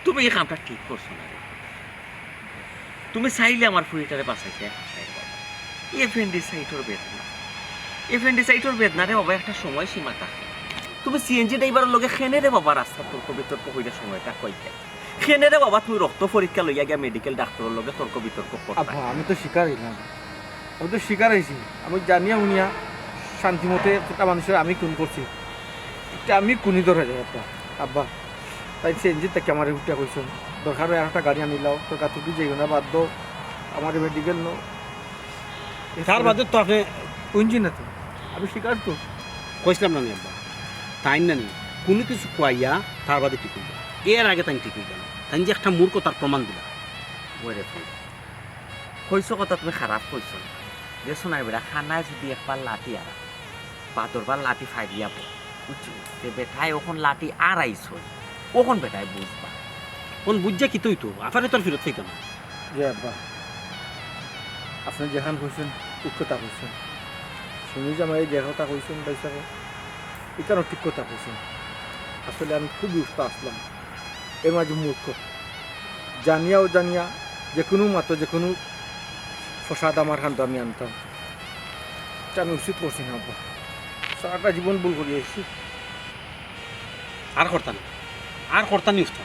তুমি ই কামটা ঠিক করছো না রে। তুমি চাইলে আমার ফুড়িটারে বাঁচাইতায় পারতায় রে বাবা। ই অ্যাপেন্ডিসাইটর বেদনা, অ্যাপেন্ডিসাইটর বেদনা রে বাবা, একটা সময় সীমা থাকে। তুমি সিএনজি ড্রাইভারর লগে কেনে রে বাবা রাস্তাত তর্ক বিতর্ক করিয়া সময়টা কাটাইতায়? কেনে রে বাবা তুমি রক্ত পরীক্ষা লইয়া গিয়া মেডিকেল ডাক্তরর লগে তর্ক বিতর্ক করতায়? আব্বা, আমি তো শিকার অইলাম, আমি তো শিকার অইছি। আমি জানিয়া হুনিয়া শান্তিমতে একটা মানুষরে আমি খুন করছি, ইটা আমি খুনি ধরা যাই আব্বা। আব্বা, তাইন সিএনজি থাকি আমারে উঠিয়া কইছইন, "দরকার অয় আরেকটা গাড়ি আনিলাও, তর্কাতর্কি যাইও না, বাদ দেও, আমারে মেডিকেল নেও।" তার বাদে তো আপনে কুনজি না তো, আমি শিকার তো। কইছলাম না নি আব্বা, তাইন না নি কুনু কিছু কওয়াইয়া তার বাদে ঠিক অইবা, এর আগে তাইন ঠিক অইবা না। তাইন যে একটা মূর্খ তার প্রমাণ দিলা। ওই রে ভাই, কইছো কথা তুমি খারাপ কইছো না। দেখছো না বেটা, কানায় যদি একবার লাঠি আরা, বাদরবার লাঠি ফাড়িয়া পড়ে, বুঝছো? তে বেটায় অখন লাঠি আরাইছইন, অখন বেটায় বুঝবা। অখন বুঝিয়া কিতা অইতো? আফারে তো আর ফিরত পাইতো না। জি আব্বা, আপনে যেখান কইছইন, ঠিক কথা কইছইন। সুমি জামাইয়ে যে কথা কইছইন, ভাই সাহেব, ইখানও ঠিক কথা কইছইন। আসলে আমি খুব উস্তা আছলাম, এর মাঝে মূর্খ। জানিয়া অজানিয়া যেকুনু মাতো, যেকুনু ফসাদ আমার কান্দো আমি আনতাম। ইটা আমি উচিত করছি না আব্বা। সারাটা জীবন ভুল করি আইছি। আর করতা না, আর করতা নি উস্তা।